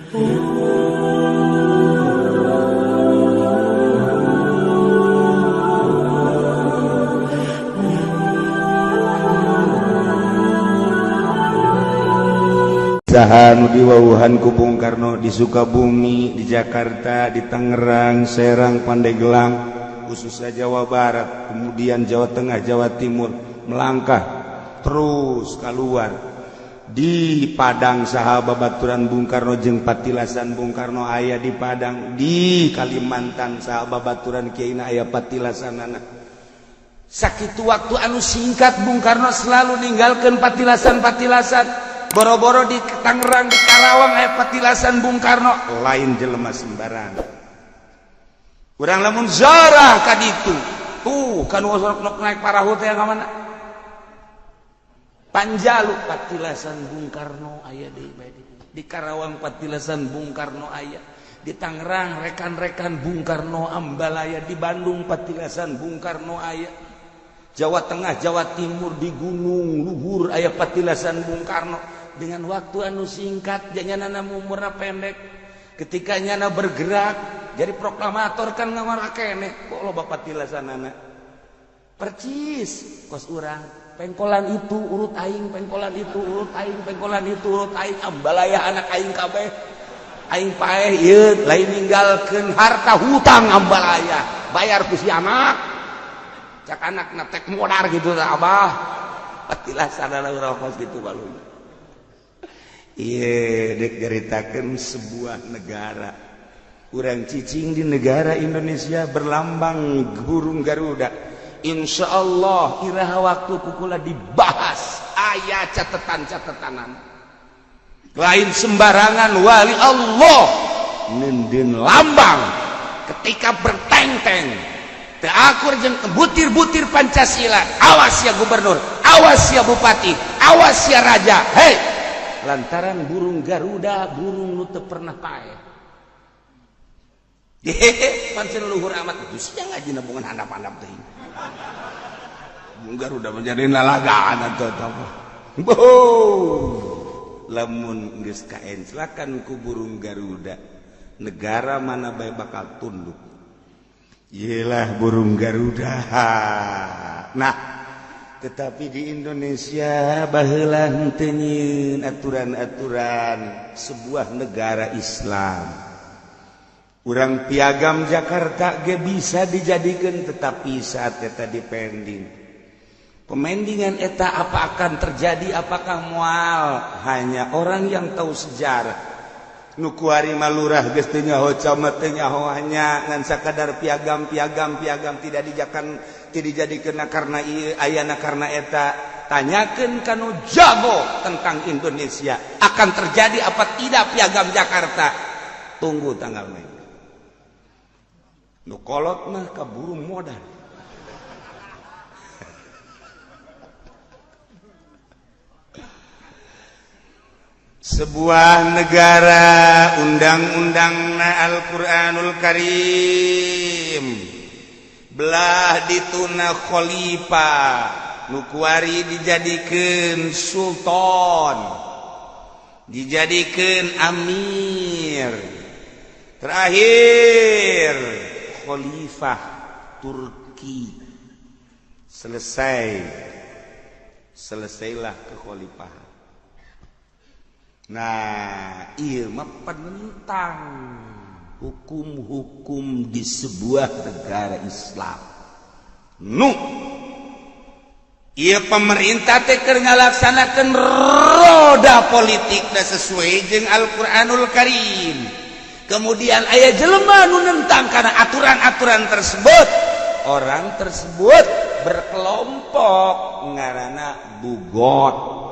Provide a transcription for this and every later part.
Saha nu diwawuhan ku Bung Karno di Sukabumi, di Jakarta, di Tangerang, Serang, Pandeglang, khususnya Jawa Barat, kemudian Jawa Tengah, Jawa Timur, melangkah terus keluar di Padang. Saha babaturan Bung Karno jeung patilasan Bung Karno aya di Padang. Di Kalimantan saha babaturan Kiai aya patilasanana. Sakitu waktu anu singkat, Bung Karno selalu ninggalkan patilasan-patilasan. Boro-boro di Tangerang, di Karawang aya patilasan Bung Karno. Lain jelema sembarang. Urang lamun zarah ka ditu tuh kan naik parahu teh ka mana? Panjalu patilasan Bung Karno aya di Karawang, patilasan Bung Karno aya di Tangerang, rekan-rekan Bung Karno Ambalaya. Di Bandung patilasan Bung Karno aya. Jawa Tengah, Jawa Timur, di Gunung Luhur aya patilasan Bung Karno. Dengan waktu anu singkat, nyana umurna pendek, ketika nyana bergerak jadi proklamator kan ngawara keneh kok loba patilasanana. Percis kos urang, pengkolan itu urut aing, pengkolan itu urut aing, pengkolan itu urut aing, Ambalaya anak aing kabeh. Aing paeh ieu lain ninggalkeun harta, hutang Ambalaya bayar ku si anak. Cak anak tek modar gitu abah, patilasanana urang kos gitu baluna. Iya, dek nyaritakeun sebuah negara. Urang cicing di negara Indonesia berlambang burung Garuda. Insya Allah iraha waktu kukula dibahas aya catatan-catatanan. Lain sembarangan wali Allah nenden lambang ketika berteng-teng teu akur jeung butir-butir Pancasila. Awas ya gubernur, awas ya bupati, awas ya raja. Hei, lantaran burung Garuda burung nu teu pernah paeh. Hehehe, pancen luhur amat itu sih ngaji nabungan handap-handap teh. Burung Garuda menjadi lalagaan atau apa. Boh, lamun geus kaenclakan ku burung Garuda, negara mana bae bakal tunduk. Yelah burung Garuda. Nah, tetapi di Indonesia baheula henteu nyieun aturan-aturan sebuah negara Islam. Urang piagam Jakarta ge bisa dijadikan, tetapi saat eta dipending. Pemendingan eta apa akan terjadi, apakah mual, hanya orang yang tahu sejarah. Nu kuari mah lurah geus teu nyaho, camat teu nyaho, hanya ngan sakadar piagam, piagam, piagam, tidak dijakan, tidak dijadikeun karena ieu ayana karena eta. Tanyakeun kanu jago tentang Indonesia, akan terjadi apa tidak piagam Jakarta. Tunggu tanggal main. Nu kolot mah kaburu modal. Sebuah negara undang-undang Al-Quranul Karim, belah dituna khalifah, nu kuari dijadikeun sultan, dijadikeun amir, terakhir khalifah Turki. Selesai, selesailah kekhalifahan. Nah, ieu mah penentang hukum-hukum di sebuah negara Islam. Nu ieu pemerintah teh keur ngalaksanakeun roda politik da sesuai jeung Al-Qur'anul Karim. Kemudian aya jelema nu nentang karena aturan-aturan tersebut. Orang tersebut berkelompok ngaranna bughot.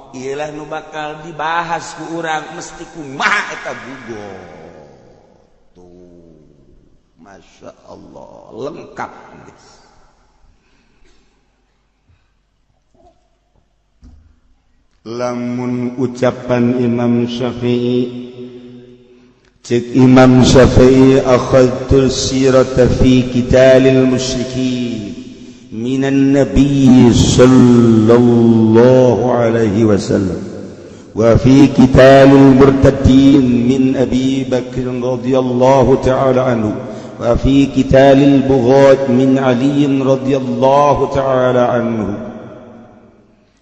Iyalah nu bakal dibahas ku urang, mesti kumaha eta bughot tuh. Masya Allah, lengkap guys. Lamun ucapan Imam Syafi'i, cek Imam Syafi'i, "Akhadtu sirata fi qitalil musyrikin minan nabiy sallallahu alaihi wasallam." Wa fi qitalil murtaddin min Abi Bakr radhiyallahu ta'ala anhu, wa fi qitalil bughat min Ali radhiyallahu ta'ala anhu.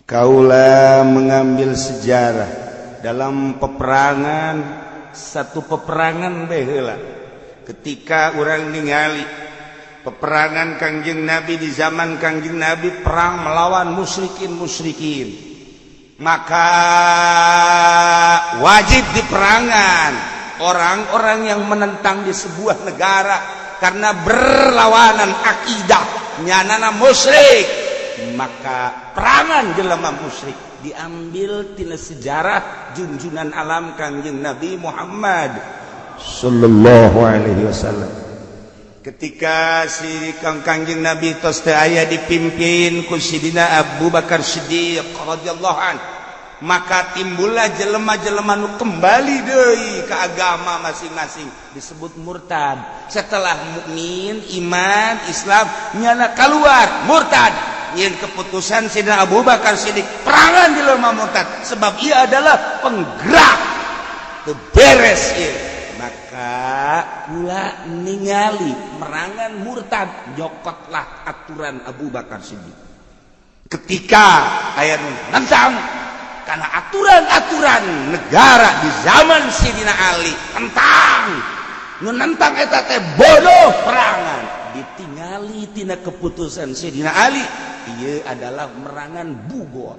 Kaula mengambil sejarah dalam peperangan, satu peperangan baheula ketika orang ningali peperangan Kangjeng Nabi di zaman Kangjeng Nabi, perang melawan musyrikin-musyrikin, maka wajib diperangan orang-orang yang menentang di sebuah negara karena berlawanan akidah, nyanana musyrik, maka perangan jelema musyrik diambil tina sejarah junjunan alam Kangjeng Nabi Muhammad sallallahu alaihi wasallam. Ketika si Kang Kangjeng Nabi tos teu aya, dipimpin ku Sidina Abu Bakar Siddiq radhiyallahu an, maka timbullah jelema-jelema nu kembali deui ke agama masing-masing, disebut murtad. Setelah mukmin, iman, Islam, nyana keluar murtad. Nyin keputusan Sidina Abu Bakar Siddiq, perangan jelema murtad sebab ia adalah penggerak. Teu beres ieu, maka kula ningali merangan murtad, nyokotlah aturan Abu Bakar Siddiq ketika aya nu nentang karena aturan-aturan negara di zaman Sidina Ali tentang nu nentang eta teh bodoh, perangan. Ditingali tina keputusan Sidina Ali, ieu adalah merangan bughot.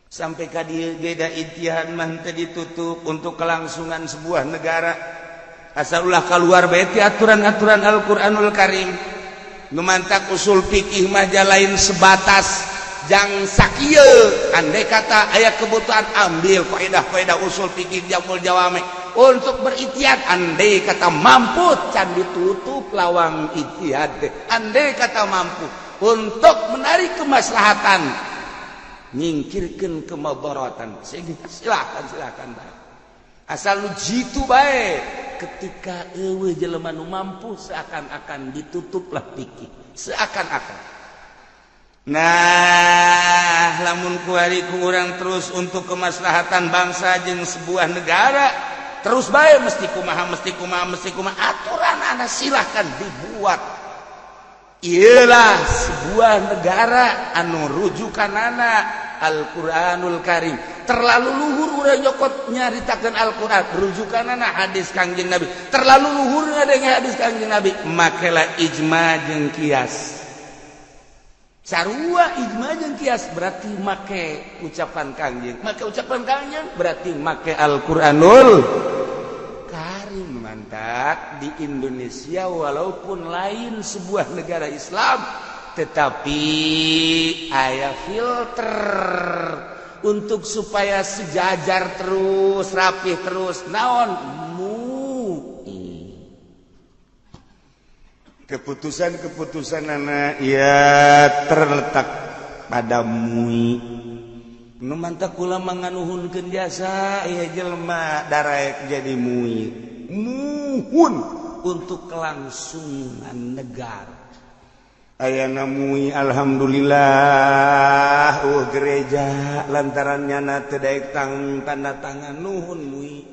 Sampai ka dieu beda ijtihad mah teu ditutup untuk kelangsungan sebuah negara, asal ulah keluar bae ti aturan-aturan Al-Qur'anul Karim. Nu mantak usul fikih mah lain sebatas jang sakieu. Andai kata aya kebutuhan, ambil kaidah-kaidah usul fikih jamul jawame untuk berijtihad. Andai kata mampu, can ditutup lawang ijtihad teh. Andai kata mampu untuk menarik kemaslahatan, nyingkirkan kemadaratan, sehingga silakan, silakan bae, asal lu jitu bae. Ketika euweuh jelema nu mampu, seakan-akan ditutuplah fikih, seakan-akan. Nah, lamun kuari ku urang terus untuk kemaslahatan bangsa jeung sebuah negara terus bae, mesti kumaha, mesti kumaha, mesti kumaha aturan anda, silahkan dibuat. Iyalah sebuah negara anu rujukanana Al-Qur'anul Karim. Terlalu luhur urang nyokot nyaritakeun Al-Qur'an, rujukanana hadis Kangjeng Nabi. Terlalu luhur ngadenge hadis Kangjeng Nabi, makela ijma jeung kias. Sarua ijma jeung kias berarti make ucapan Kangjeng, make ucapan Kangjeng berarti make Al-Qur'anul Karim. Mantap di Indonesia, walaupun lain sebuah negara Islam, tetapi aya filter untuk supaya sejajar terus, rapih terus. Naon? MUI. Keputusan-keputusan anak ya terletak pada MUI. Nu mantak kula manganuhunkeun jasa ieu jelema daraek jadi MUI, muhun untuk kelangsungan negara. Ayana MUI, alhamdulillah. Oh, gereja lantaran nyana teu daek tang tanda tangan, nuhun MUI.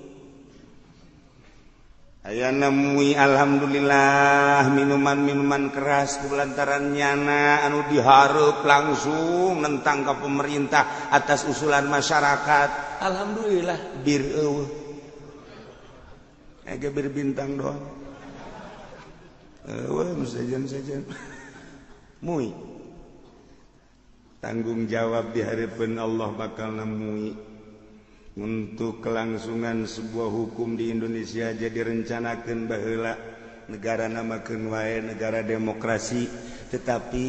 Ayana MUI, alhamdulillah, minuman-minuman keras lantaran nyana anu diharap langsung nentang ke pemerintah atas usulan masyarakat, alhamdulillah bir euweuh. Ege bir Bintang doang euweuh, sejen-sejen. MUI tanggung jawab di hadapan Allah bakal nemui untuk kelangsungan sebuah hukum di Indonesia. Jadi rencanakan baheula negara namakeun wae negara demokrasi, tetapi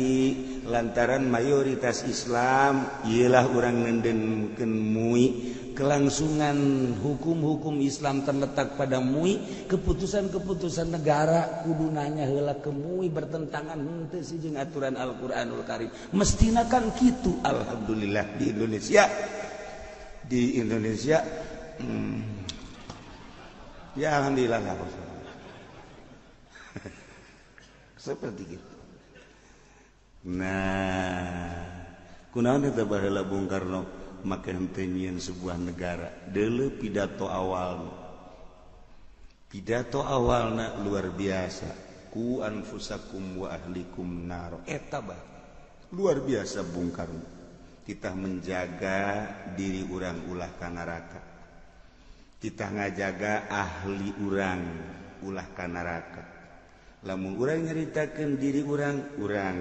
lantaran mayoritas Islam, ialah orang nendenkeun MUI. Kelangsungan hukum-hukum Islam terletak pada MUI. Keputusan-keputusan negara kudu nanya heula ke MUI, bertentangan henteu sih jeung aturan Al-Qur'anul Karim, mestina kan kitu. Alhamdulillah di Indonesia, di Indonesia ya alhamdulillah lah seperti gitu. Nah, kunaon eta baheula Bung Karno Make henteu nyieun sebuah negara. Deuleu pidato awal. Pidato awalna luar biasa. Qu anfusakum wa ahlikum nar. Eta bah. Luar biasa Bung Karno. Kita menjaga diri urang ulah ka neraka. Kita ngajaga ahli urang ulah ka neraka. Lamun urang nyaritakeun diri urang, urang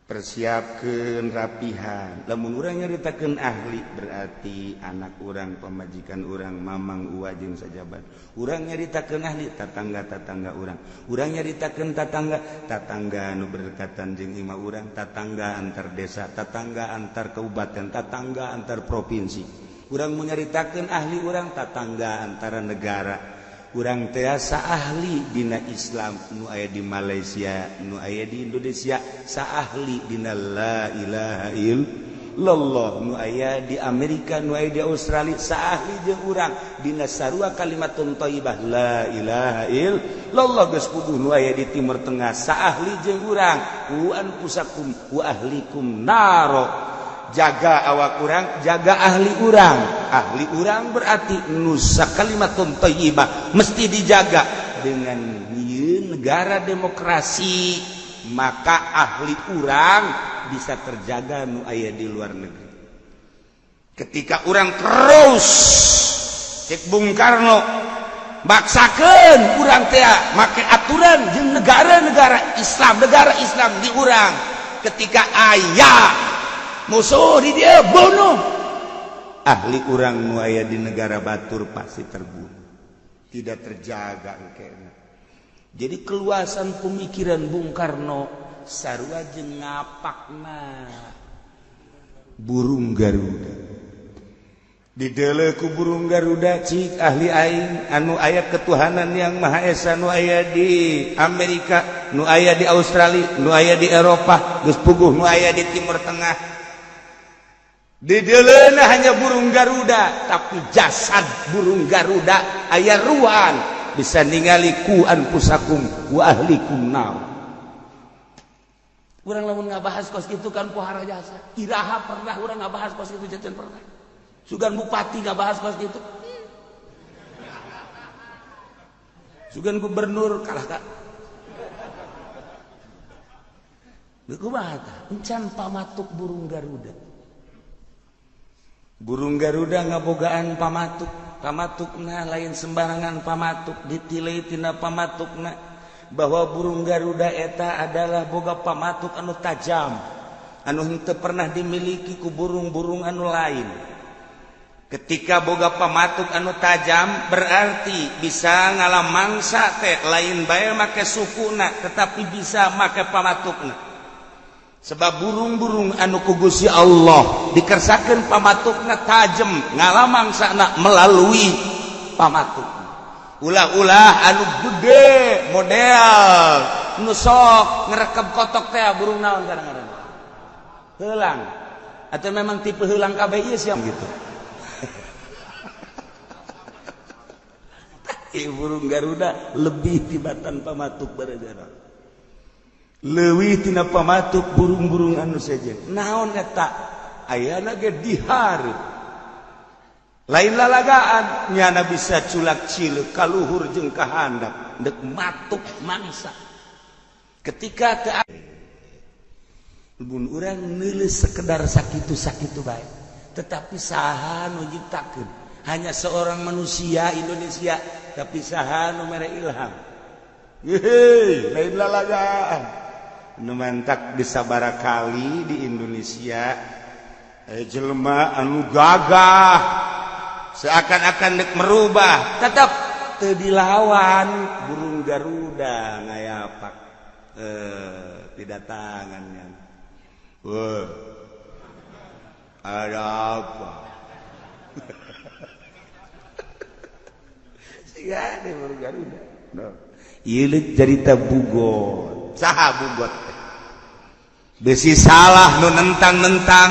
persiapkeun rapihan. Lamun urang nyaritakeun ahli, berarti anak urang, pamajikan urang, mamang, uwa jeung sajabat. Urang nyaritakeun ahli, tatangga-tatangga urang. Urang nyaritakeun tatangga, tatangga anu berdekatan jeung imah urang, tatangga antar desa, tatangga antar kabupaten, tatangga antar provinsi. Urang menyaritakeun ahli urang, tatangga antara negara. Urang tiasa ahli dina Islam nu aya di Malaysia, nu aya di Indonesia, saahli dina la ilaha illallah nu aya di Amerika, nu aya di Australia, saahli jeung urang dina sarua kalimatun thayyibah la ilaha illallah. Geus puguh nu aya di Timur Tengah saahli jeung urang. Qu anfusakum wa ahlikum naro. Jaga awak urang, jaga ahli urang. Ahli urang berarti nusa kalimatun thayyibah mesti dijaga. Dengan negara demokrasi maka ahli urang bisa terjaga nu aya di luar negeri. Ketika urang terus cek Bung Karno maksakeun urang teh make aturan jeung negara-negara Islam, negara Islam di urang. Ketika aya musuh di dia bunuh, ahli urang nu aya di negara batur pasti terbunuh, tidak terjaga engkena. Jadi keluasan pemikiran Bung Karno sarua jeung ngapakna burung Garuda. Dideuleu ku burung Garuda, cik ahli aing anu aya ketuhanan yang Maha Esa nu aya di Amerika, nu aya di Australia, nu aya di Eropa, geus puguh nu aya di Timur Tengah. Dideuleuna hanya burung Garuda, tapi jasad burung Garuda aya ruan bisa ningali qu anfusakum wa ahlikum nar. Urang lamun ngabahas kos kitu kan pohara jasa. Iraha pernah urang ngabahas kos kitu? Jajan pernah. Sugan bupati ngabahas kos kitu. Sugan gubernur kalah kak. Kumaha tah? Encan pamatuk burung Garuda. Burung Garuda ngabogaan pamatuk. Pamatukna lain sembarangan pamatuk, ditilai tina pamatukna bahwa burung Garuda eta adalah boga pamatuk anu tajam, anu henteu pernah dimiliki ku burung-burung anu lain. Ketika boga pamatuk anu tajam berarti bisa ngalamangsa teh lain bae make sukuna, tetapi bisa make pamatukna. Sebab burung-burung anu ku Gusti Allah dikersakeun pamatukna tajem, ngalamangsana melalui pamatuk. Ulah-ulah anu gede model nu sok ngerekeb kotok teh burung naon kadang-kadang. Heulang. Atau memang tipe heulang kabeh ieu siam gitu. Burung Garuda lebih tibatan pamatuk barajara. Leuwih tina pamatuk burung-burung anu sejen. Naon eta? Ayana ge dihareup. Lain lalagaan nyana bisa culak cileuk ka luhur jeung ka handap deuk matuk mangsa. Ketika teu mun urang neuleus sekedar sakitu-sakitu bae, tetapi saha nu nyiptakeun? Hanya seorang manusia Indonesia, tapi saha nu mere ilham? Hehe, lain lalagaan. Nu mantak disabara kali di Indonesia jelema anu gagah seakan-akan dek merubah, tetap teu dilawan burung Garuda ngayapak tidak tangannya. Wah, ada apa? Siga deh burung Garuda. No. Ieu cerita bugot. Saha bugot? Besi salah nu nentang-nentang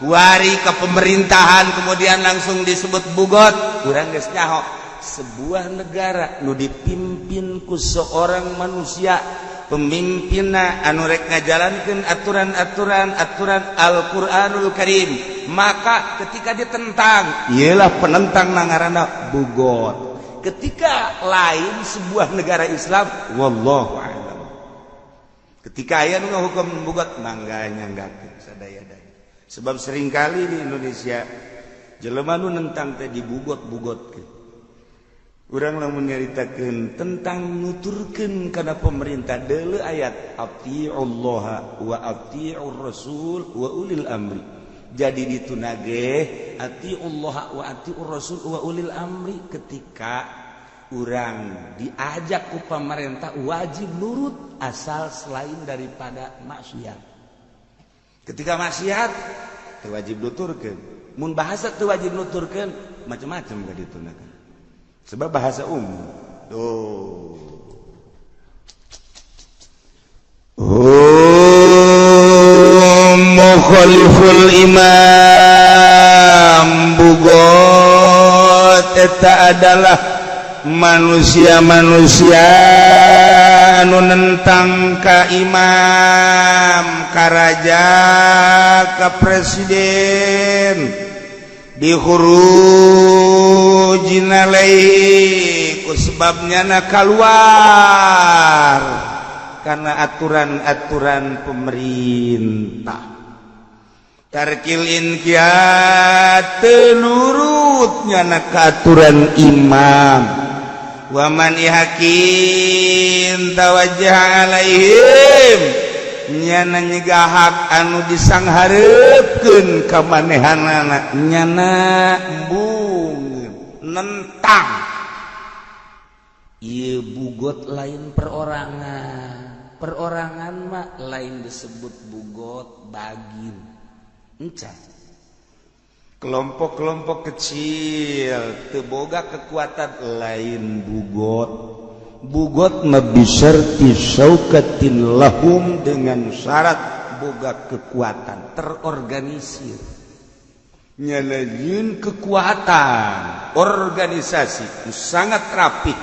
kuari ke pemerintahan kemudian langsung disebut bugot. Urang geus nyaho sebuah negara nu dipimpin ku seorang manusia, Pemimpinna anu rek ngajalankeun aturan-aturan aturan Al-Qur'anul Karim, maka ketika ditentang, ialah penentang ngaranna bughot. Ketika lain sebuah negara Islam, wallahu a'lam. Ketika aya nu ngahukum bughot, mangga nyanggakeun sadaya-daya. Sebab seringkali di Indonesia jelema nu nentang teh dibughot-bughotkeun. Urang lamun nyaritakeun tentang nuturkeun kana pemerintah, deuleu ayat atiullaha wa atiur rasul wa ulil amri. Jadi dituna ge atiullaha wa atiur rasul wa ulil amri. Ketika urang diajak ku pemerintah, wajib nurut asal selain daripada maksiat. Ketika maksiat teu wajib nuturkeun. Mun bahasa teu wajib nuturkeun, macam-macam ka ditunakeun. Sebab bahasa umum tuh. Oh, mukhaliful imam, bughot eta adalah manusia-manusia anu nentang ka imam, ka raja, ka presiden, bikhurujin alaihi, ku sebabnya na keluar karena aturan-aturan pemerintah, tarkil inqiyad, nurutnya na ka aturan imam, wa man haqqin tawajjah alaihim, nyana nyegah hak anu disangharepkeun ka manehanana, nyana embung nentang. Ieu bughot lain perorangan. Perorangan mah lain disebut bughot, bagin encan. Kelompok-kelompok kecil teu boga kekuatan lain bughot. Bughot mah bisyarti syaukatin lahum, dengan syarat boga kekuatan terorganisir, nyalain kekuatan organisasi sangat rapih,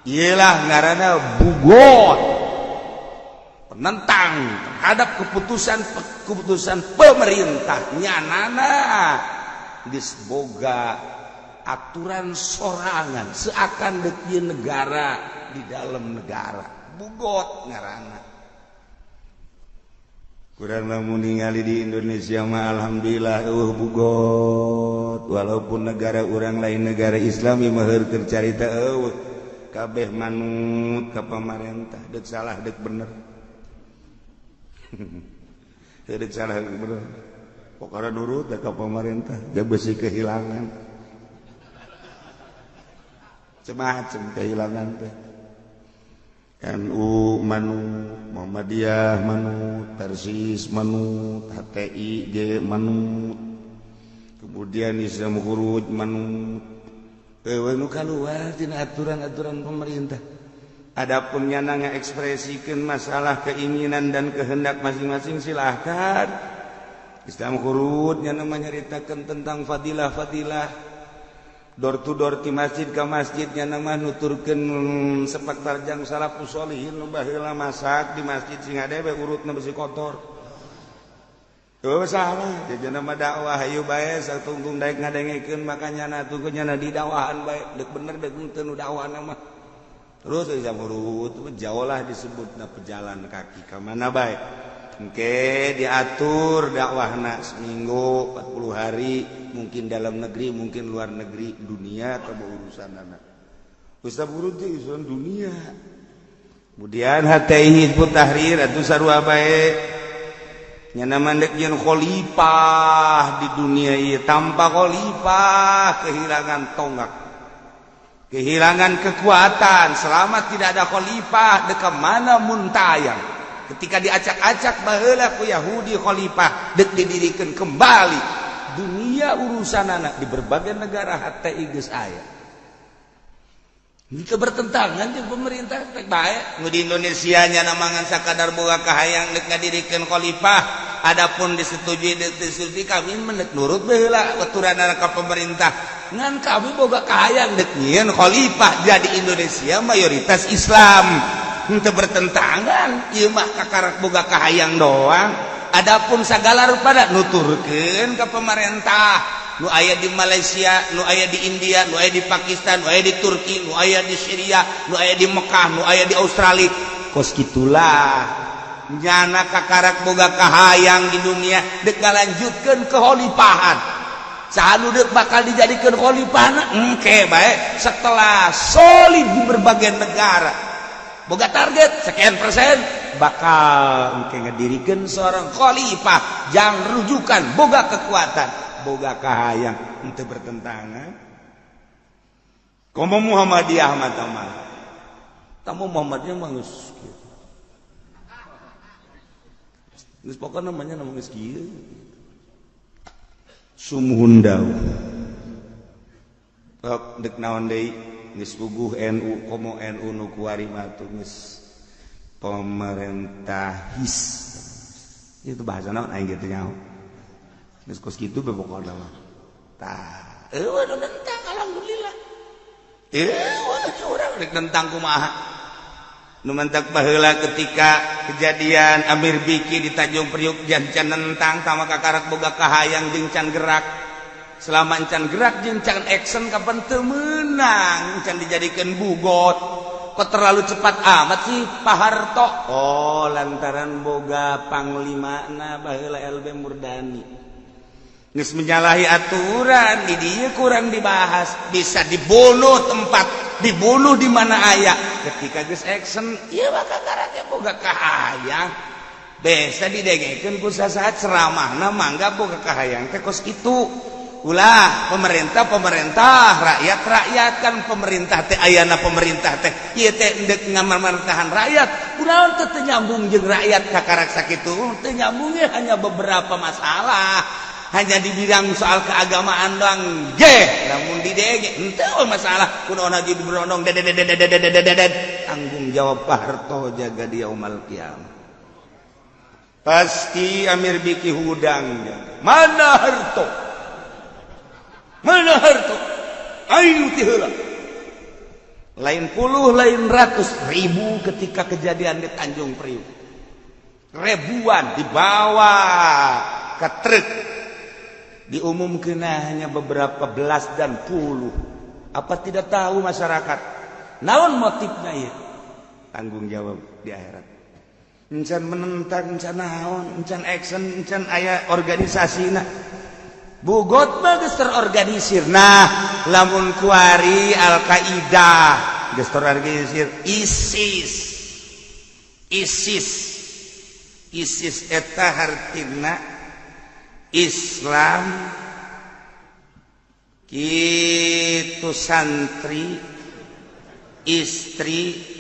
ialah ngaranna bughot, penentang terhadap keputusan keputusan pemerintah. Nyanana geus boga aturan sorangan, seakan dek negara di dalam negara, bughot ngaranna. Kurang lamun ningali di Indonesia mah alhamdulillah bughot, walaupun negara urang lain negara Islam, mah keur carita eueuh, kabeh manut ka pamarentah, dek salah dek bener, dek salah dek bener, pokoknya nurut ka pemerintah. Dia besi kehilangan macam-macam, kehilangan teh NU manut, Muhammadiyah manut, Persis manut, HTI G manut, kemudian Islam Khuruj manut. Nu keluar tina aturan-aturan pemerintah. Adapun nyana ngekspresikan masalah keinginan dan kehendak masing-masing, silahkan. Islam Khuruj nyana menyeritakan tentang fadilah-fadilah, door to door di masjid ke masjid, nyana mah nuturkeun sepak terjang salafus sholihin nu baheula masak di masjid sing we urutna besi kotor. Oh, salah jajan mah dakwah, hayu bae satungtung daek ngadengekeun, makanya na tunggu nyana di dakwahan bae, dek bener dek henteu nu dakwahna mah. Terus Islam urut jauh lah disebutna pejalan kaki ka mana bae. Oke, diatur dakwahna seminggu 40 hari, mungkin dalam negeri, mungkin luar negeri, dunia atau urusan anak Ustaz urut urusan dunia. Kemudian HTI, Hizbut Tahrir atau sarua bae, nyana mandek jeung khalifah di dunia ieu. Tanpa khalifah kehilangan tonggak, kehilangan kekuatan. Selama tidak ada khalifah, dek mana muntayang? Ketika diacak-acak baheula ku Yahudi, khalifah dek didirikan kembali, dunia urusan anak di berbagai negara HTI geus aya. Itu bertentangan jeung pemerintah baik. Nu di Indonesia nya namangan sakadar boga kahayang dek ngadirikeun khalifah. Adapun disetujui disetujui, kami mendek nurut baheula aturan ka pemerintah, ngan kami boga kahayang dek nyieun khalifah. Jadi Indonesia mayoritas Islam. Henteu bertentangan, ieu mah kakarak boga kahayang doang. Adapun sagala rupada nuturkeun ka pemerintah nu aya di Malaysia, nu aya di India, nu aya di Pakistan, nu aya di Turki, nu aya di Syria, nu aya di Mekah, nu aya di Australia. Kos kitulah nyana kakarak boga kahayang di dunia dek ngalanjutkeun kekhalifahan. Saha nu dek bakal dijadikan khalifahna engke bae setelah solid di berbagai negara, boga target sekian persen, bakal engke ngadirikeun seorang khalifah jang rujukan, boga kekuatan, boga kahayang, henteu bertentangan. Komo Muhammadiyah mah mah tamu Muhammadiyah mah geus kieu. Geus pokokna namanya nama geus kieu. Sumuhun dawuh. Tok dek naon deui, geus puguh NU, komo NU nu kuari mah tuh geus pemerintahis. Itu bahasa naon aing gitu nyaho. Geus kos kitu be pokokna mah. Tah, eueuh nu nentang, alhamdulillah. Eueuh urang rek nentang kumaha? Nu mantak baheula ketika kejadian Amir Biki di Tanjung Priuk can nentang sama kakarak boga kahayang jeung can gerak. Selama can gerak jeung can action, kapan teu meunang, can dijadikeun bugot. Kok terlalu cepat amat sih Pak Harto? Oh, lantaran boga panglimana baheula LB Murdani. Geus menyalahi aturan di dieu kurang dibahas, bisa dibunuh tempat, dibunuh di mana aya. Ketika geus action, ieu mah kakarak boga kahayang. Biasa didengekeun ku sasaat ceramahna, mangga boga kahayang teh kos kitu. Ulah pemerintah pemerintah, rakyat rakyat, kan pemerintah teh ayana pemerintah teh ieu teh endek ngamartahan rakyat. Kunaon teh teu nyambung jeung rakyat kakarak sakitu? Teu nyambungnya hanya beberapa masalah, hanya di bidang soal keagamaan doang ge. Lamun di DG henteu masalah, kunaon haji diberondong dedededededededet. Tanggung jawab Pak Harto jaga di yaumal kiamah. Pasti Amir Biki hudang, mana Harto, mana Harto, aing ti heula. Lain puluh, lain ratus ribu ketika kejadian di Tanjung Priuk, ribuan dibawa ke truk, diumumkan hanya beberapa belas dan puluh. Apa tidak tahu masyarakat naon motifnya ya? Tanggung jawab di akhirat. Encan menentang, encan naon, encan action, encan aya organisasi. Nah, bugot mah geus terorganisir. Nah, lamun kuari Al Qaeda geus terorganisir, ISIS, ISIS, ISIS eta hartina Islam kitu, santri, istri.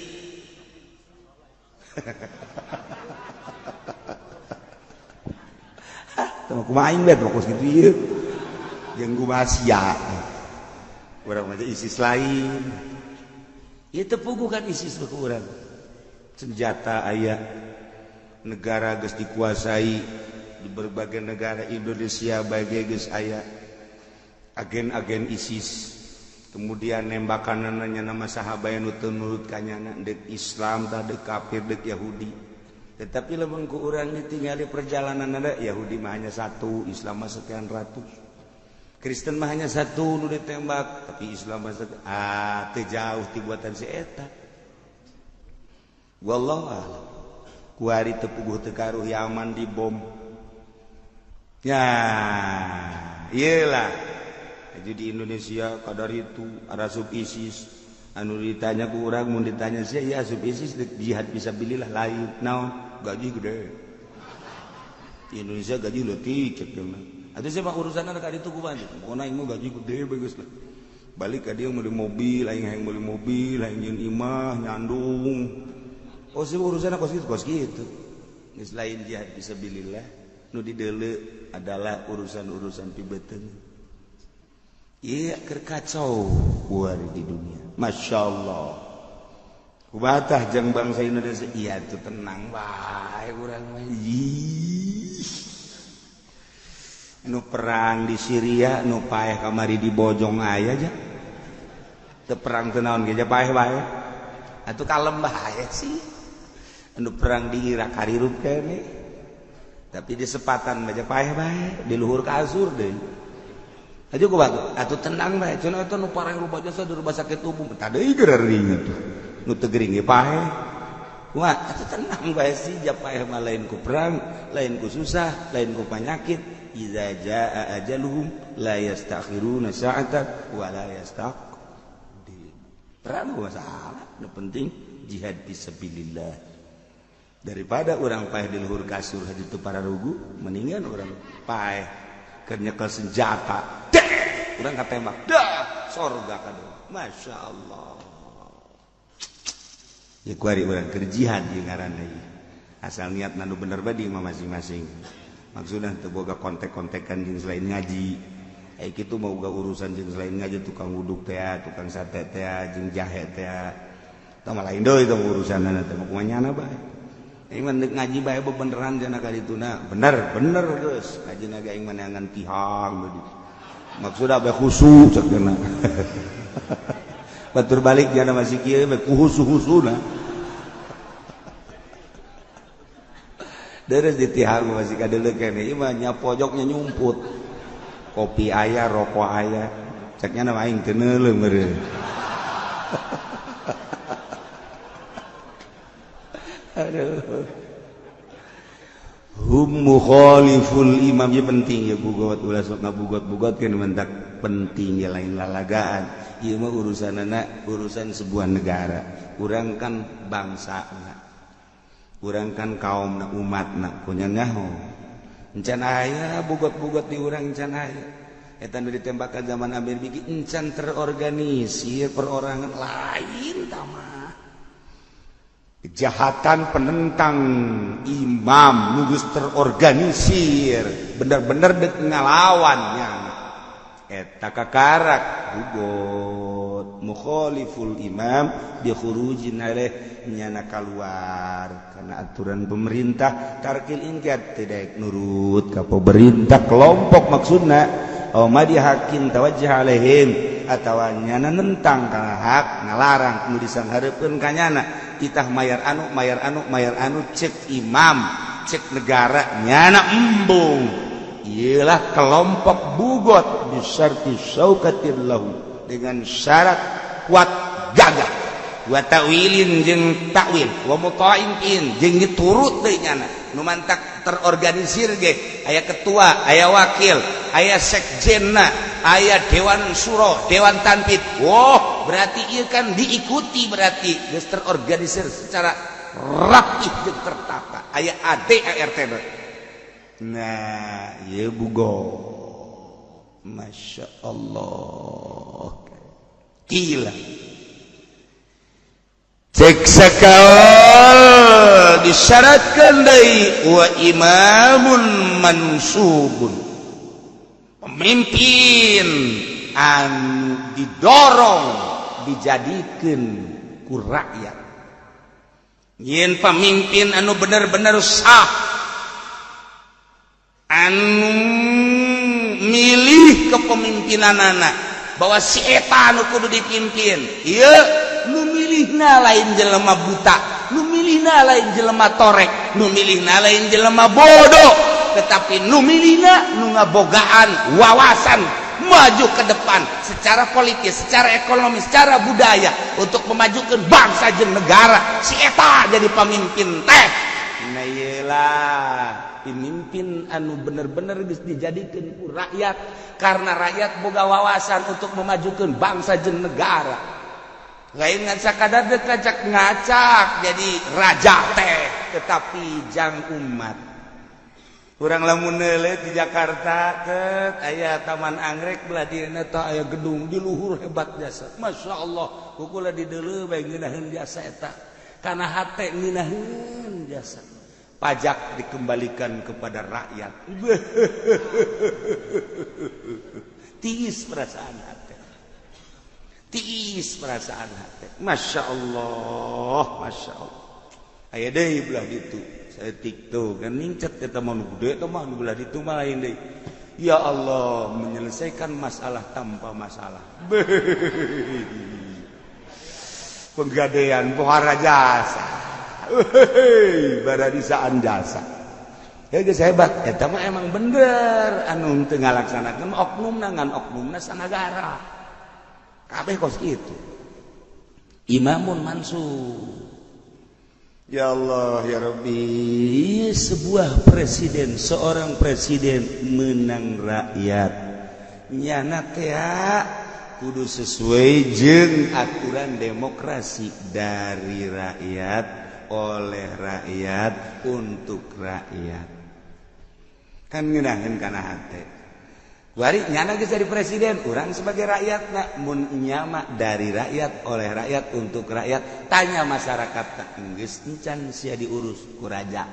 Teu kumaha aing bae fokus kitu ieu. Jeung kumaha urang mah ISIS lain. Ieu teu puguh kan ISIS mah ku urang. Senjata aya, negara geus dikuasai di berbagai negara, Indonesia bagai geus aya agen-agen ISIS. Kemudian nembakan nanya nama sahabat nu teu nurut ka nyana, deuk Islam tah, deuk kafir, deuk Yahudi. Tetapi lamun ku urang ditinggali perjalanan, ada Yahudi mah hanya satu, Islam mah sekian ratus. Kristen mah hanya satu nu ditembak, tapi Islam mah ah teu jauh ti buatan si eta. Wallahu a'lam. Kuari teu puguh teu karuh Yaman dibom. Ya, iyalah. Jadi di Indonesia kadar itu ada sub ISIS. Anu ditanya ku urang, mun ditanya sih ya asup ISIS jihad fisabilillah lain. Naon? Gaji gede. Di Indonesia gaji leutik cek mah. Atuh siapa urusanna ka ditu kumaha? Pokona aing mah gaji gede bagus lah. Balik ka dieu meuli mobil, aing hayang meuli mobil, hayang nyieun imah, nyandung. Oh, sih urusanna kos kitu, kos kitu. Geus lain jihad fisabilillah, nu dideuleu adalah urusan-urusan pibeuteung. Iya, keur kacau kuari di dunia. Masya Allah. Kubatah jeung bangsa Indonesia. Iya tuh tenang bae urang mah. Nu perang di Syria nu paeh kamari di Bojong aya aja. Teu perang teu naon ge paeh bae. Atuh kalem bae sih. Anu perang di Irak harirup kene. Tapi di sepatan baca paeh bae di luhur kasur deui. Aju ku batu, atuh tenang bae cenah eta nu pareh loba jasa di rumah sakit umum. Tah deui gering atuh. Nu teu gering ge paeh. Kumaha atuh tenang bae sih ja paeh mah lain ku perang, lain ku susah, lain ku panyakit. Iza jaa ajaluhum la yastakhiruna sa'atan wa la yastaqdim. Perang masalah, nu penting jihad fisabilillah. Daripada orang paeh di luhur kasur haji teu pararugu, mendingan orang paeh keur nyekel senjata. Deh, urang katembak. Dah, sorga kadu. Masya Allah. Ya kuari urang keur jihad ieu ngaranna ieu. Asal niat nu bener bae di imah masing-masing. Maksudna teu boga kontek-kontekan jeung selain ngaji. Ai kitu mah boga urusan jeung selain ngaji, tukang wuduk teh, tukang sate teh, jeung jahe teh. Tah mah lain deui teh urusanna teh mah kumaha nyana bae. Aing mah deuk ngaji bae bebeneran cenah ka dituna. Bener, bener geus. Ngajina ge aing mah neangan tihang deui. Maksudna bae khusyuk cek cenah. Batur balik jana masih kieu bae kuhusu-husuna. Deres di tihang masih kadeuleu keneh ieu mah nya pojoknya nyumput. Kopi aya, rokok aya. Ceknya na aing teu neuleuh meureun. Aduh. Hum mukhaliful imam ya penting ya bugot ulah sok ngabugot-bugot kan mentak penting ya lain lalagaan. Ieu mah urusanana urusan sebuah negara. Urang kan bangsana. Urang kan kaumna umatna kunya nyaho. Encan aya bugot-bugot di urang encan aya. Eta nu ditembakan zaman Amir Biki encan terorganisir perorangan lain tama. Kejahatan penentang imam nu geus terorganisir bener-bener dek ngalawannya. Eta kakarak bugot mukhaliful imam bi khurujin alaih nyana kaluar karena aturan pemerintah tarkil ingkat tidak nurut ka pemerintah kelompok maksudna aw madihakin tawajjah alaihim atawa nyana nentang kana hak ngalarang nu disanghareupeun ka nyana titah mayar anu mayar anu mayar anu cek imam cek negara nyana embung. Ialah kelompok bugot bisarti syaukatil lahu dengan syarat kuat gagah wa ta'wilin jeung takwil wa muta'in jeung diturut deui nyana nu mantak terorganisir ge aya ketua aya wakil aya sekjenna aya dewan suro dewan tanpid. Wah berarti ieu kan diikuti berarti geus terorganisir secara rapi jeung tertata aya ADART. Nah ieu bugo Masya Allah gila cek sakaol disyaratkan deui wa imamun mansubun pemimpin anu didorong dijadikeun ku rakyat yen pemimpin anu bener-bener sah anu milih kepemimpinan anak bahwa si eta anu kudu dipimpin ieu nu milihna lain jelema buta nu milihna lain jelema torek nu milihna lain jelema bodoh tetapi nu milihna nu ngabogaan wawasan maju ke depan secara politis secara ekonomi secara budaya untuk memajukan bangsa jeung negara si eta jadi pemimpin teh. Nah iyalah pemimpin anu bener-bener geus dijadikeun ku rakyat karena rakyat boga wawasan untuk memajukan bangsa jeung negara lain ngan sakadar dek ngacak jadi raja teh tetapi jang umat. Urang lamun neuleuh di Jakarta ket aya Taman Anggrek belah dieuna teh aya gedung di luhur hebat jasa. Masya Allah kukula dideuleu bae ngeunaheun jasa eta kana hate ngeunaheun jasa. Pajak dikembalikan kepada rakyat. Tiis perasaan hati. Tiis perasaan hati. Masya Allah, Masya Allah. Aya deui belah ditu. Saeutik tuh kan ningcet eta mah nu gede eta mah nu belah ditu mah lain deui. Ya Allah, menyelesaikan masalah tanpa masalah. Penggadean pohara jasa. Baradisaan jasa. Ya geus hebat eta mah emang bener anu teu ngalaksanakeun oknumna ngan oknumna sanagara. Kabeh kos kitu. Imamun mansur. Ya Allah ya Rabbi, sebuah presiden, seorang presiden menang rakyat. Nyana teh kudu sesuai jeung aturan demokrasi dari rakyat, oleh rakyat, untuk rakyat. Kan ngeunaheun kana hate. Wari nyana geus jadi presiden, urang sebagai rakyat na mun nyama dari rakyat, oleh rakyat, untuk rakyat. Tanya masyarakat tak geus encan sia diurus ku raja.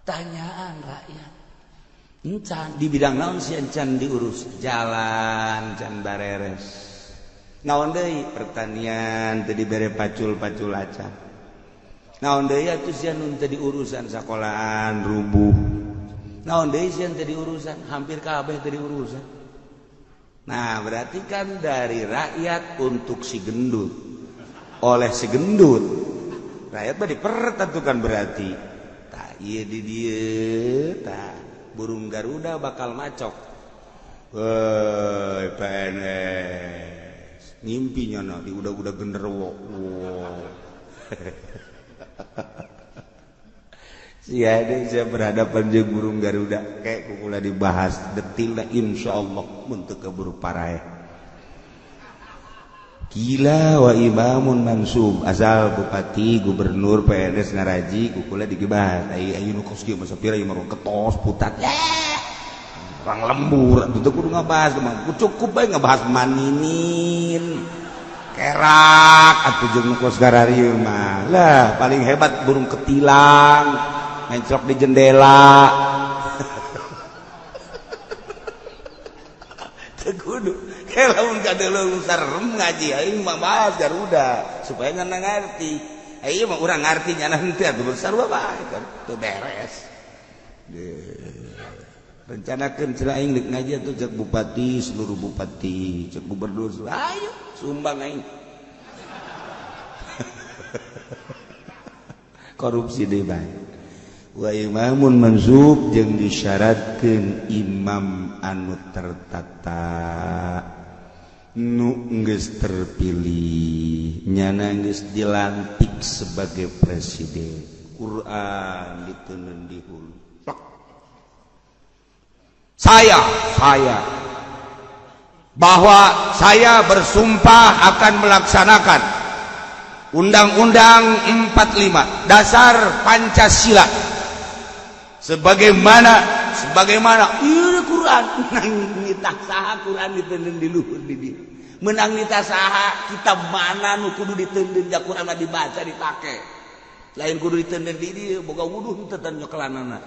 Tanyaan rakyat. Encan di bidang naon sia encan diurus? Jalan can bareres. Naon deui pertanian teu dibere pacul-pacul acan. Naon deui atuh sia nu teu diurusan sakolahan rubuh. Naon deui sia teu diurusan, hampir kabeh teu diurusan. Nah, berarti kan dari rakyat untuk si gendut. Oleh si gendut. Rakyat mah dipertentukan berarti. Tah ieu di dieu tah burung Garuda bakal macok. Woi PNS ngimpi nyana di udah-udah genderuwo. Wow. Sia deui sia berhadapan jeung burung Garuda kayak kukula dibahas detilna insyaallah mun teu keburu paraeh. Gila wa imamun mansub asal bupati gubernur PNS ngaraji kukula dibahas ai ayeuna kos kieu masa pira ieu mah ketos putat. Orang lembur atuh teu kudu ngabahas mah cukup bae ngabahas maninin. Kerak atuh jeung nu kos gararieu mah. Lah paling hebat burung ketilang menclok di jendela. Teu kudu lamun kadeuleu sarem ngaji aing mah bahas Garuda supaya nyana ngarti. Aing mah urang ngarti nyana henteu atuh sarua bae kan teu beres. Rencanakeun cenah aing deuk ngaji atuh cek bupati seluruh bupati, cek gubernur, ayo sumbang aing. Korupsi deui bae. Wa imamun mansub jeung disyaratkeun imam anu tertata nu geus terpilih nyana geus dilantik sebagai presiden. Quran diteundeun di hulu. Saya bahwa saya bersumpah akan melaksanakan Undang-Undang 45 Dasar Pancasila sebagaimana ieu Quran menang nitah saha Quran diteundeun di luhur di dieu menang nitah saha kitab mana nu kudu diteundeun ja Quran mah dibaca dipake lain kudu diteundeun di dieu boga wuduh teu teu nyokelanana.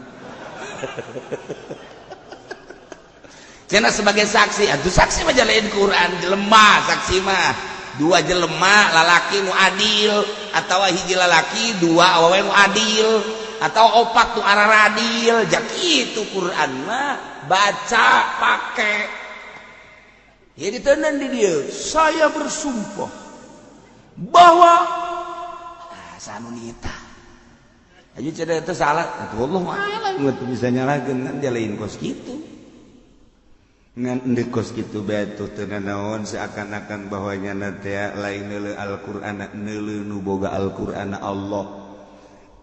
Cenah sebagai saksi atuh saksi mah lain Quran jelema saksi mah dua jelema lalaki nu adil atawa hiji lalaki dua awewe nu adil atau opat nu araradil jak kitu Quran mah baca pake. Ya diteundeun di dieu saya bersumpah bahwa sanu nita aja cenah eta salah atuh Allah alam teu bisa nyalahkeun kan dia lain kos kitu. Ngan endek kos kitu bae tuh teu nanaon seakan-akan bahwa nyana teh lain neuleu Al-Qur'an neuleu nu boga Al-Qur'an Allah.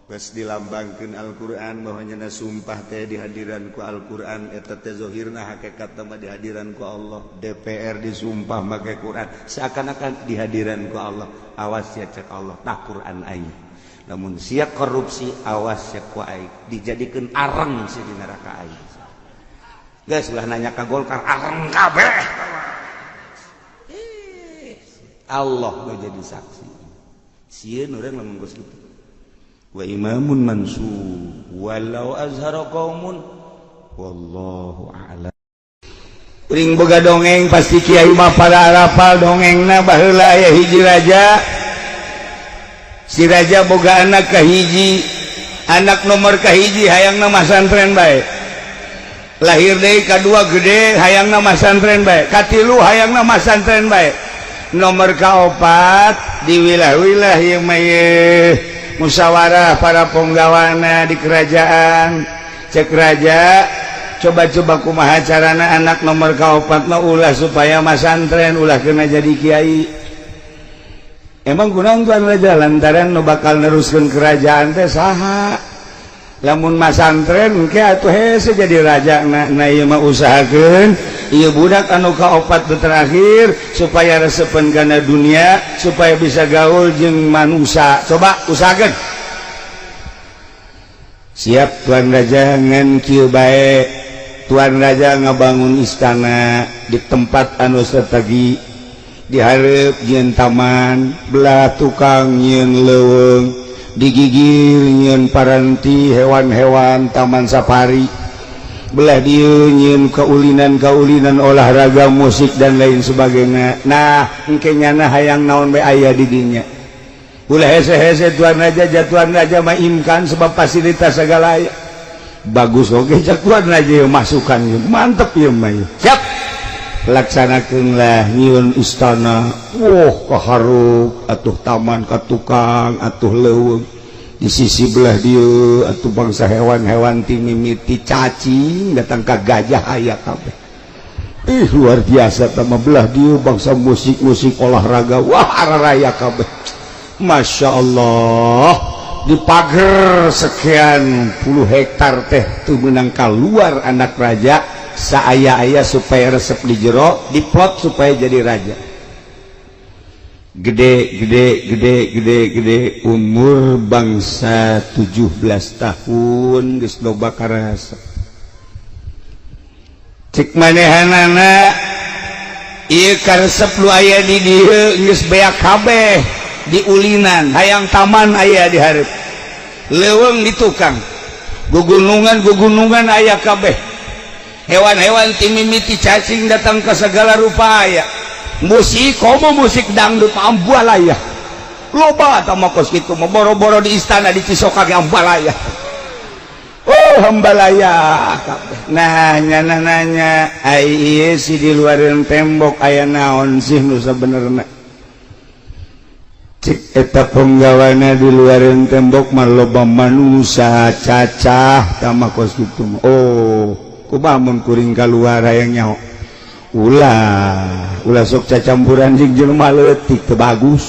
Bas dilambangkeun Al-Qur'an bahwa nyana sumpah teh dihadiran ku Al-Qur'an eta teh zahirna hakikatna mah dihadiran ku Allah. DPR disumpah make Qur'an seakan-akan dihadiran ku Allah. Awas sia cek Allah tah Qur'an aing. Lamun sia korupsi awas sia ku aing dijadikeun areng sia di neraka aing. Guys, ulah nanya ka Golkar areng kabeh. Allah nu jadi saksi. Sieun urang lamun geus kitu. Wa imamun mansub walau azhara qaumun wallahu a'lam. Kuring boga dongeng pasti kiai mah pada arapal dongengna baheula aya hiji raja. Si raja boga anak kahiji, anak nomor kahiji hayangna masantren bae. Lahir deui kadua gede hayangna masantren bae, katilu hayangna masantren bae. Nomor kaopat di wilayah-wilayah ieu mah ye Musyawarah para penggawana di kerajaan. Cek raja, coba-coba kumaha carana anak nomor kaopat mah ulah supaya masantren, ulah kena jadi kiai. Emang kunaon Tuan Raja? Lantaran nu bakal neruskeun kerajaan teh saha? Lamun masantren engke atuh hese jadi raja. Nah ieu mah usahakeun ieu budak anu kaopat nu terakhir supaya resepen kana dunia, supaya bisa gaul jeung manusia. Coba usahakeun. Siap Tuan Raja, ngan kieu bae. Tuan Raja ngabangun istana di tempat anu strategi, dihareup nyieun taman, belah tukang nyieun leuweung, digigir nyieun paranti hewan-hewan taman safari, belah dieu nyieun kaulinan-kaulinan olahraga, musik dan lain sebagainya. Nah, engke nyana hayang naon bae aya di dinya. Ulah hese-hese Tuan Raja, Tuan Raja mah imkan sebab fasilitas segala aya. Bagus oge cek Tuan Raja, masukan mantep ieu mah. Siap. Laksanakeunlah nyieun istana. Wah, kahareup atuh taman ka tukang atuh leuweung. Di sisi belah dieu atuh bangsa hewan-hewan ti mimiti cacing datang ka gajah aya kabeh. Ih, luar biasa tah belah dieu bangsa musik-musik olahraga. Wah, araraya kabeh. Masya Allah, dipager sekian puluh hektar teh tuh menang keluar anak raja saaya-aya supaya resep di jero, diplot supaya jadi raja. Gede gede gede gede gede, umur bangsa 17 tahun geus loba karasa. Cek manehanana ieu karesep lu aya di dieu geus beak kabeh diulinan, hayang taman aya di hareup, leuweung di tukang, gugunungan gugunungan aya kabeh, hewan-hewan ti mimiti cacing datang ke segala rupa aya, musik komo musik dangdut ambalaya loba tah mah kos kitu mah boro-boro di istana di Cisoka ge ambalaya. Oh, ambalaya kabeh. Nah, nyana nanya, ai ieu si di luareun tembok aya naon sih nu sabenerna? Cik eta penggawana di luareun tembok mah loba manusia cacah tah kos kitu mah. Oh, kumaha mun kuring kaluar hayang nyaho? Ulah, ulah sok cacampuran jeung jelema leutik teu bagus.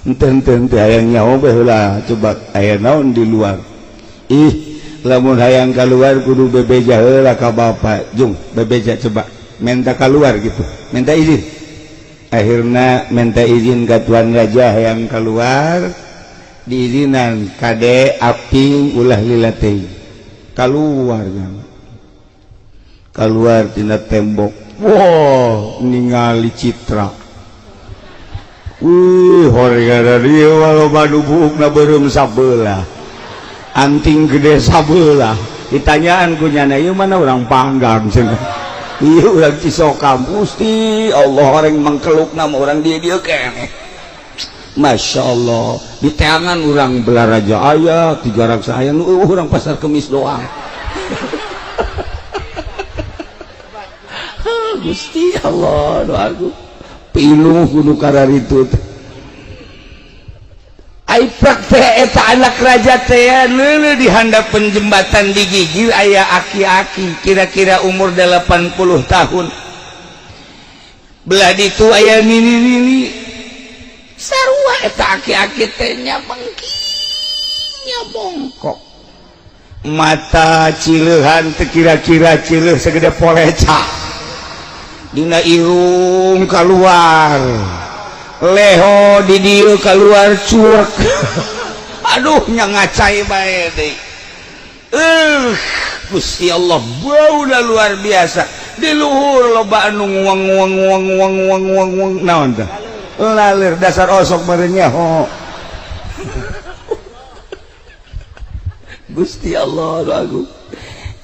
Henteu henteu henteu hayang nyaho bae heula, coba aya naon di luar. Ih, lamun hayang kaluar kudu bebeja heula ka bapa. Jung, bebeja coba minta keluar gitu, minta izin. Akhirna minta izin ka Tuan Raja hayang keluar, diizinan kade aping ulah lila teuing. Kaluar keluar tina tembok. Wow, ningali citra. Wih, horega dieu loba nu buukna beureum sabelah, anting gede sabelah. Ditanyaan ku nyana, ieu mana urang Panggang cenah. Ieu urang Cisoka. Gusti Allah, orang mangkelukna mah urang dieu dieu keneh. Masya Allah, di teangan urang Balaraja aya, Tiga Raksa aya, nu urang Pasar Kemis doang. Gusti Allah, doaku pinuh kudu kararitu teh. Ai teh eta anak raja teh leuleuh di handapeun jembatan digigir aya aki-aki kira-kira umur 80 tahun. Belah ditu aya nini-nini. Sarua eta aki-aki teh nya bengkinya bongkok. Mata cileuhan teh kira-kira cileuh segede poleca. Dina irung keluar, leho di dieu keluar curek. Aduh, nya ngacai bae deui. Gusti Allah, bauna luar biasa. Di luhur loba anu nguang nguang nguang nguang nguang nguang nguang naon tah? Laler dasar osok meureun nyaho. Gusti Allah, aduh.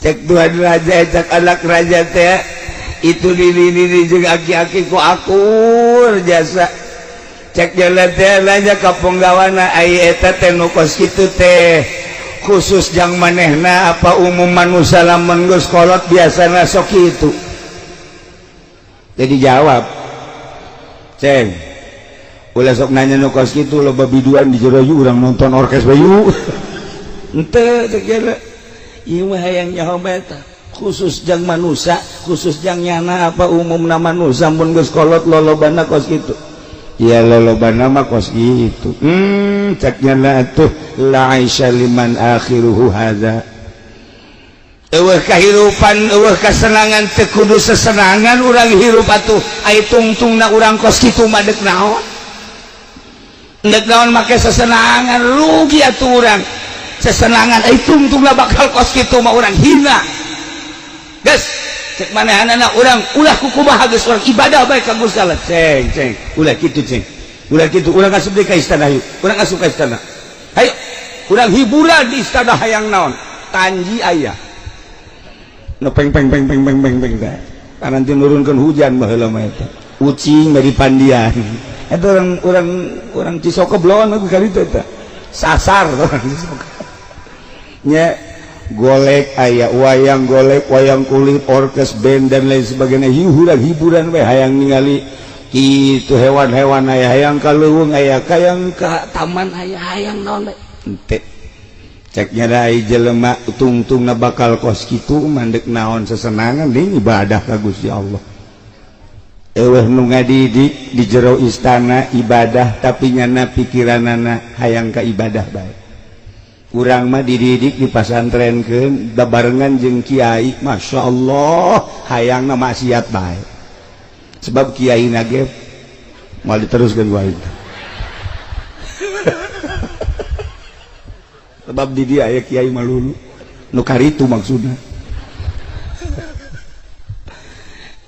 Cek Tuhan raja, cek anak raja teh itu nini-nini jeung aki-aki ku akur jasa. Cek jalan teh nanya ka penggawana, ai eta teh nu kos kitu teh khusus jang manehna apa umum manusia lamun geus kolot biasana sok kitu? Jadi jawab, ceng Ulah sok nanya nu kos kitu loba biduan di jero yuk urang nonton orkes bae yuk. Henteu cek nyana. Ieu mah hayang nyaho bae tah. Khusus jang manusia, khusus jang nyana apa umumna manusia mun geus kolot lolobana kos kitu. Ya lolobana mah kos kitu. Cek nyana atuh la aisha liman akhiruhu hadza. Eueuh kahirupan, eueuh kasenangan teu kudu sesenangan urang hirup atuh. Ai tungtungna urang kos kitu mah deuk naon? Dek naon make sesenangan rugi atuh urang. Sesenangan ai tungtungna bakal kos kitu mah urang hina. Geus, cek manehanana urang ulah kukumaha geus urang ibadah bae ka Gusti Allah. Ceng, ceng, ulah kitu ceng. Ulah kitu urang asup deui ka istana yuk. Urang asup ka istana. Hayo, urang hiburan di istana hayang naon? Tanji aya. Nu peng peng peng peng peng peng peng teh. Nanti nurunkeun hujan baheula mah eta. Ucing dari pandian. Itu orang Cisoka bloon aku kali itu eta. Sasar orang Cisoka. Nya golek aya wayang golek, wayang kulit, orkes, band dan lain sebagainya. Hiburan hiburan we hayang ningali kitu hewan-hewan aya, hayang ka leuweung aya, hayang ka taman aya, hayang naon we. Henteu. Cek nya da ai jelema tungtungna bakal kos kitu mandek naon sesenangan deui ibadah ka Gusti Allah. Eueuh nu ngadidik di jero istana ibadah tapi nyana pikiranana hayang ka ibadah bae. Urang mah dididik di pasantrenkeun babarengan jeung kiai, Masya Allah hayangna maksiat bae. Sebab kiai na ge moal diteruskeun ku aing. Sebab di dia aya kiai malulu nu karitu maksudna.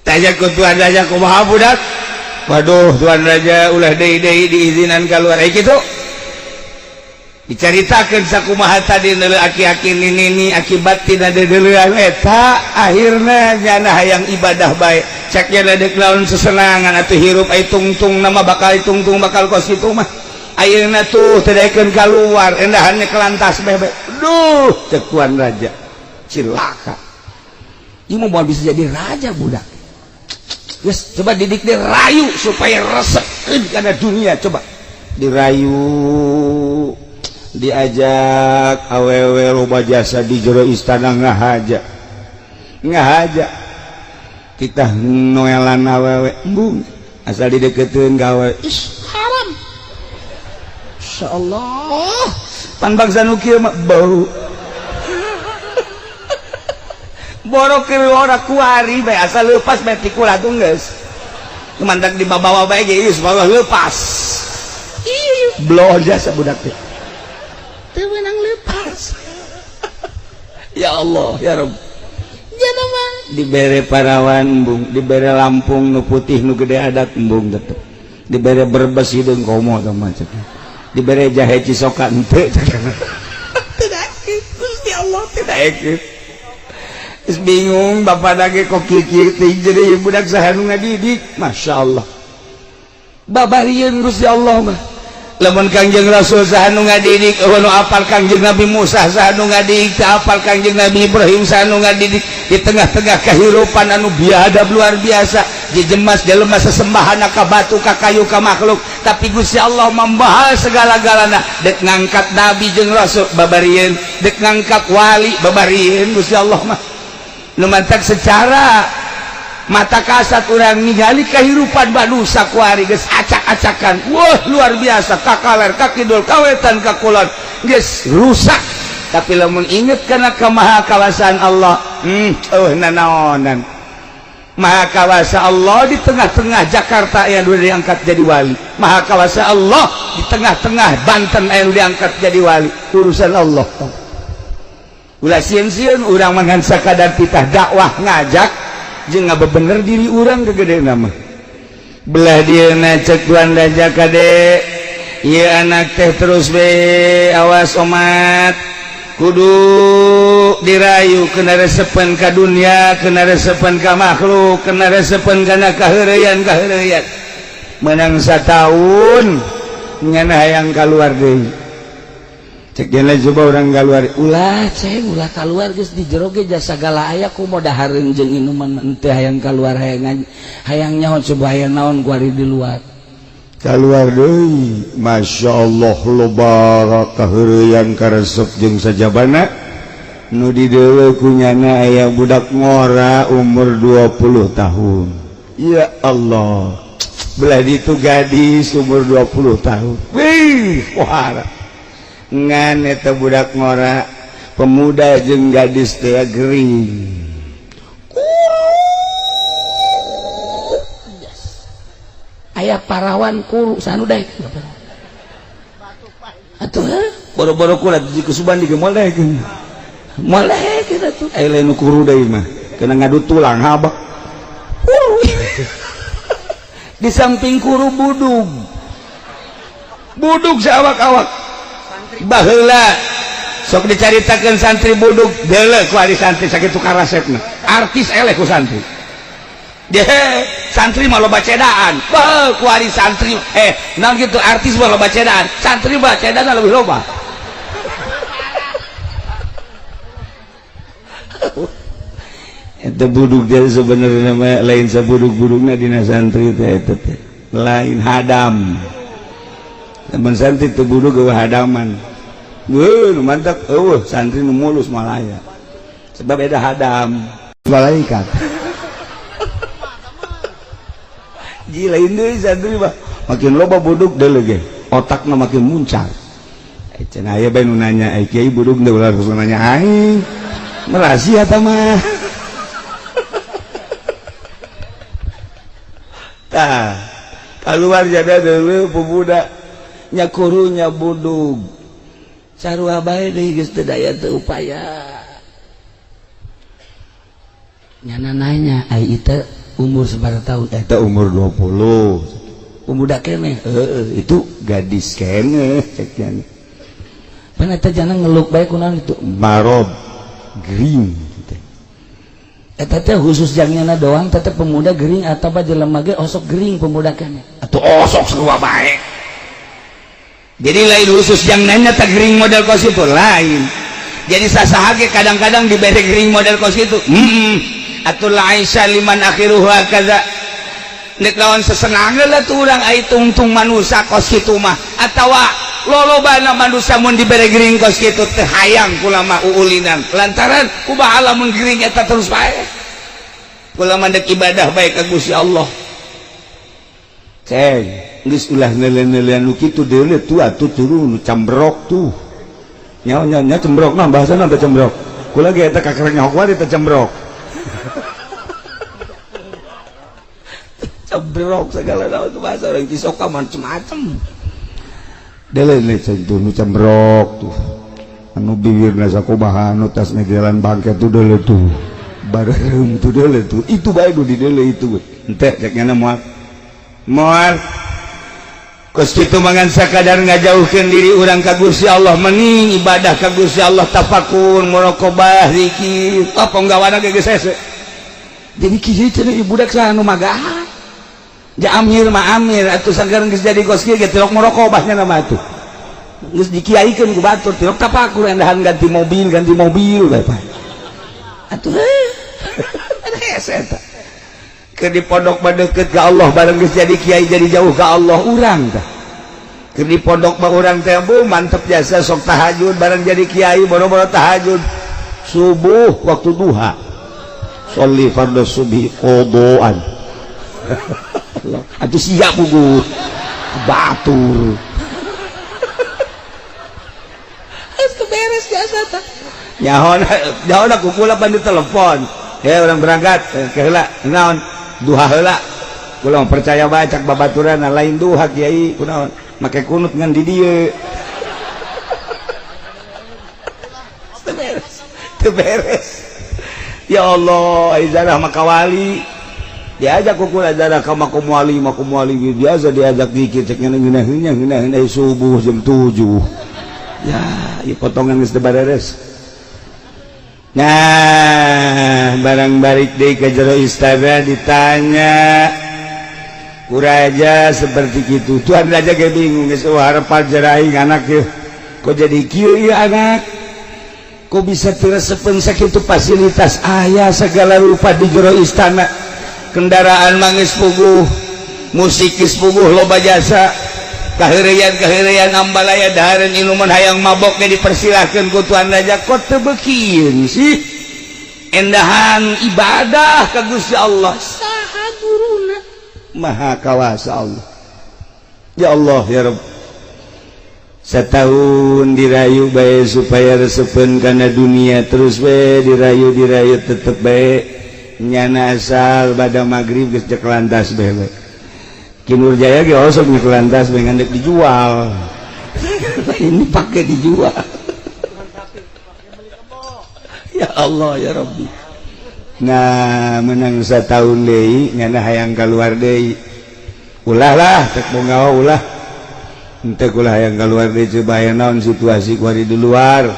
Tanya ku Tuan Raja kumaha budak? Waduh Tuan Raja ulah deui-deui diizinan keluar ai kitu. Dicaritakeun sakumaha tadi neuleuh aki-aki nini akibat tina deuleuan eta akhirna nyana hayang ibadah bae. Cek nya deuk lawan sesenangan atuh hirup ai tungtung nama bakal tungtung bakal kos kitu mah. Ayeuna tuh teu daekeun kaluar endahannya kelantas bebe. Duh cek Tuan Raja cilaka. Ieu mah moal bisa jadi raja budak. Yes, coba didik dirayu supaya resep karena dunia coba dirayu diajak awewe loba jasa di jero istana ngahaja ngahaja kita noelan awewe embung asal dideketin gawe is haram insyaallah pan bangsa nu kieu mah bau borok keur ora kuari bae asal leupas bae ti kula tuh geus mandak dibawa bae ge geus bawa leupas ieu blow jasa budak teh teu meunang leupas. Ya Allah ya Rabb jana mah dibere parawan embung dibere Lampung nu putih nu gede adat embung tetep dibere Brebes hideung komo teh mah dibere jahe Cisoka henteu tidak Gusti Allah tidak ekip. Bingung bapak lagi kok kieu jadi budak saha nu ngadidik Masya Allah babarieun Gusti Allah mah lamun Kangjeng Rasul saha nu ngadidik eueuh nu apal Kangjeng Nabi Musa saha nu ngadidik teu apal Kangjeng Nabi Ibrahim saha nu ngadidik di tengah-tengah kehidupan anu biadab luar biasa jejemas jelema sesembahan ka batu ka kayu ka makhluk tapi Gusti Allah membahas segala-galana dek ngangkat nabi jeung rasul babarieun dek ngangkat wali babarieun Gusti Allah mah nu mantak secara mata kasat urang ningali kehidupan manusia kuari geus acak-acakan wah luar biasa kakaler kakidul kawetan kakulon geus rusak tapi lamun inget kana kemahakawasaan Allah eueuh nanaonan maha kawasa Allah di tengah-tengah Jakarta yang udah diangkat jadi wali maha kawasa Allah di tengah-tengah Banten yang diangkat jadi wali urusan Allah. Ulah sieun-sieun urang mah ngan sakadar titah dakwah ngajak jeung ngabebener diri urang kegede nama. Belah dieuna cek Tuan Raja kade ieu anak teh terus be awas omat kudu dirayu kena resepen ka dunia kena resepen ka makhluk kena resepen kana kaheureuyan-kaheureuyan menang sataun nyana hayang kaluar deui. Cek jana coba orang keluar ulah ceng ulah keluar geus di jero ge jasa segala aya kumaha dahareun jeung inuman henteu hayang keluar hayang hayang nyaho coba hayang naon kuari di luar. Keluar deui, Masya Allah loba kaheureuyan karesep jeung sajabana. Nu didewe kunyana aya budak ngora umur 20 tahun. Ya Allah, belah ditu gadis umur 20 tahun. Wih, wah. Ngan eta budak ngora pemuda jeung gadis teh gering. Aya parawan kuru sanu daek. Atuh boro-boro kula di Kusuban di moal daekeun. Moal daekeun atuh. Aya lain nu kuru deui mah, kena ngadu tulang habak. Kuru. Di samping kuru budug. Budug saawak-awak. Baheula sok dicaritakeun santri budug deuleu ku ari santri sakitu karasepna. Artis eleh ku santri. Deh, santri mah loba cedaan. Beuh, ku ari santri naon kitu artis mah loba cedaan. Santri mah cedana leuwih loba. Eta budug teh sebenarnya mah lain sabudug-budugna dina santri teh eta teh. Lain hadam. Lamun santri teu budug eueuh hadaman. Weuh, nu mantak eueuh santri nu mulus malaya. Sebab eta hadam. Malaikat. Gila ini santri mah makin loba buduk deuleu ge otakna makin muncar. Cenah aya bae nu nanya, ai kiai buduk teu ulah langsung nanya aing. Merasi eta mah. Tah, kaluar jada deuleu pemuda nya kurunya buduk. Sarua bae deui geus teu daya teu upaya. Nyana nanya, ai ieu umur sabaraha tahun? Eta umur 20. Pemuda keneh. Heeh, itu gadis keneh cek nya. Pan eta jana ngeluk bae kunaon itu? Marob gering teh. Eta teh khusus jangnyana doang tetep pemuda gering atawa jelema ge osok gering pemuda keneh. Atuh osok sarua bae. Jadi lain khusus jang nanya teh gering model kos itu lain. Jadi sasaha ge kadang-kadang dibere gering model kos itu. Heeh. Atul Aisyah liman akhiruhu kaza nek lawan sesenangeun lah tuh urang ai tungtung manusia kos kitu mah atawa lolobana manusia mun dibere gering kos kitu teh hayang kula mah uulinan lantaran kumaha lamun gering eta terus bae kula mah dek ibadah bae ka Gusti Allah. Ceng geus ulah neuleuh-neuleuhan nu kitu deuleuh tuh atuh turu nu cambrok tuh nyaho nya cembrok mah bahasana teh cembrok kula ge eta kakereng nyaho kuari teh cembrok. Cembrok segala naon itu bahasa orang Cisoka macem-macem. Deuleuh tuh nu cembrok tuh. Anu bibirna sakumaha anu tasna jalan bangke tuh deuleuh tuh. Bareureum tuh deuleuh tuh. Itu bae nu dideuleuh itu. Henteu cek nyana moal. Moal. Kos kitu mangan sakadar ngajauhkeun diri urang ka Gusti Allah mending ibadah ka Gusti Allah tafakur muraqabah zikir. Tah panggawana ge geus hese. Jadi kieu teh budak saha nu magahan. Ja amir mah amir atuh sanggar geus jadi kos kieu ge tilok muraqabahnya nama atuh. Geus dikiaikeun ku batur tilok tafakur endahan ganti mobil bae Pak. Atuh hese eta. Keur di pondok mah deukeut ka Allah bareng geus jadi kiai jadi jauh ka Allah urang tah. Keur di pondok mah urang teh bu mantep jasa sok tahajud bareng jadi kiai boro-boro tahajud subuh waktu duha. Sholli fardhu subhi qadaan. Atuh siap puguh batur. Geus beres jasa tah. Nyaho nyaho ku kula pan ditelepon. Ya orang berangkat ke heula naon duha heula. Kula percaya bae cak babaturan lain duha kiai kunaon make kunut ngan di dieu. Teu beres. Teu beres. Ya Allah, izarah maka wali. Diajak ku kula zarah ka makum wali biasa diajak dikir cek ngeunah ngeunah subuh jam 7. Ya, ieu potongan geus teu bareres. Nah, barang balik deui ka jero istana ditanya ku raja seperti kitu. Tuan raja ge bingung geus harapan jaraing anak ye. Kok jadi kieu ieu anak? Kok bisa teu resepeun sakitu fasilitas aya segala rupa di jero istana. Kendaraan mangis puguh, Musik geus puguh loba jasa. Kaheureyan-kaheureyan ambalaya dahareun inuman hayang mabok ge dipersilahkeun ku Tuan Raja kok teu beukieun sih. Endahan ibadah ka Gusti Allah saha guruna Maha Kawasa Allah. Ya Allah ya Rabb. Setahun dirayu bae supaya resepeun kana dunia terus we dirayu-dirayu tetep bae nyana asal bada magrib geus cek lantas bae we. Ki Nurjaya ge osok nyek lantas bae ngan dijual. Ini pakai dijual. Ya Allah ya Rabbi. Nah menang setahun deui nyana hayang keluar deui. Ulah lah tek punggawa ulah. Henteu ulah hayang keluar deui coba aya naon situasi kuari di luar.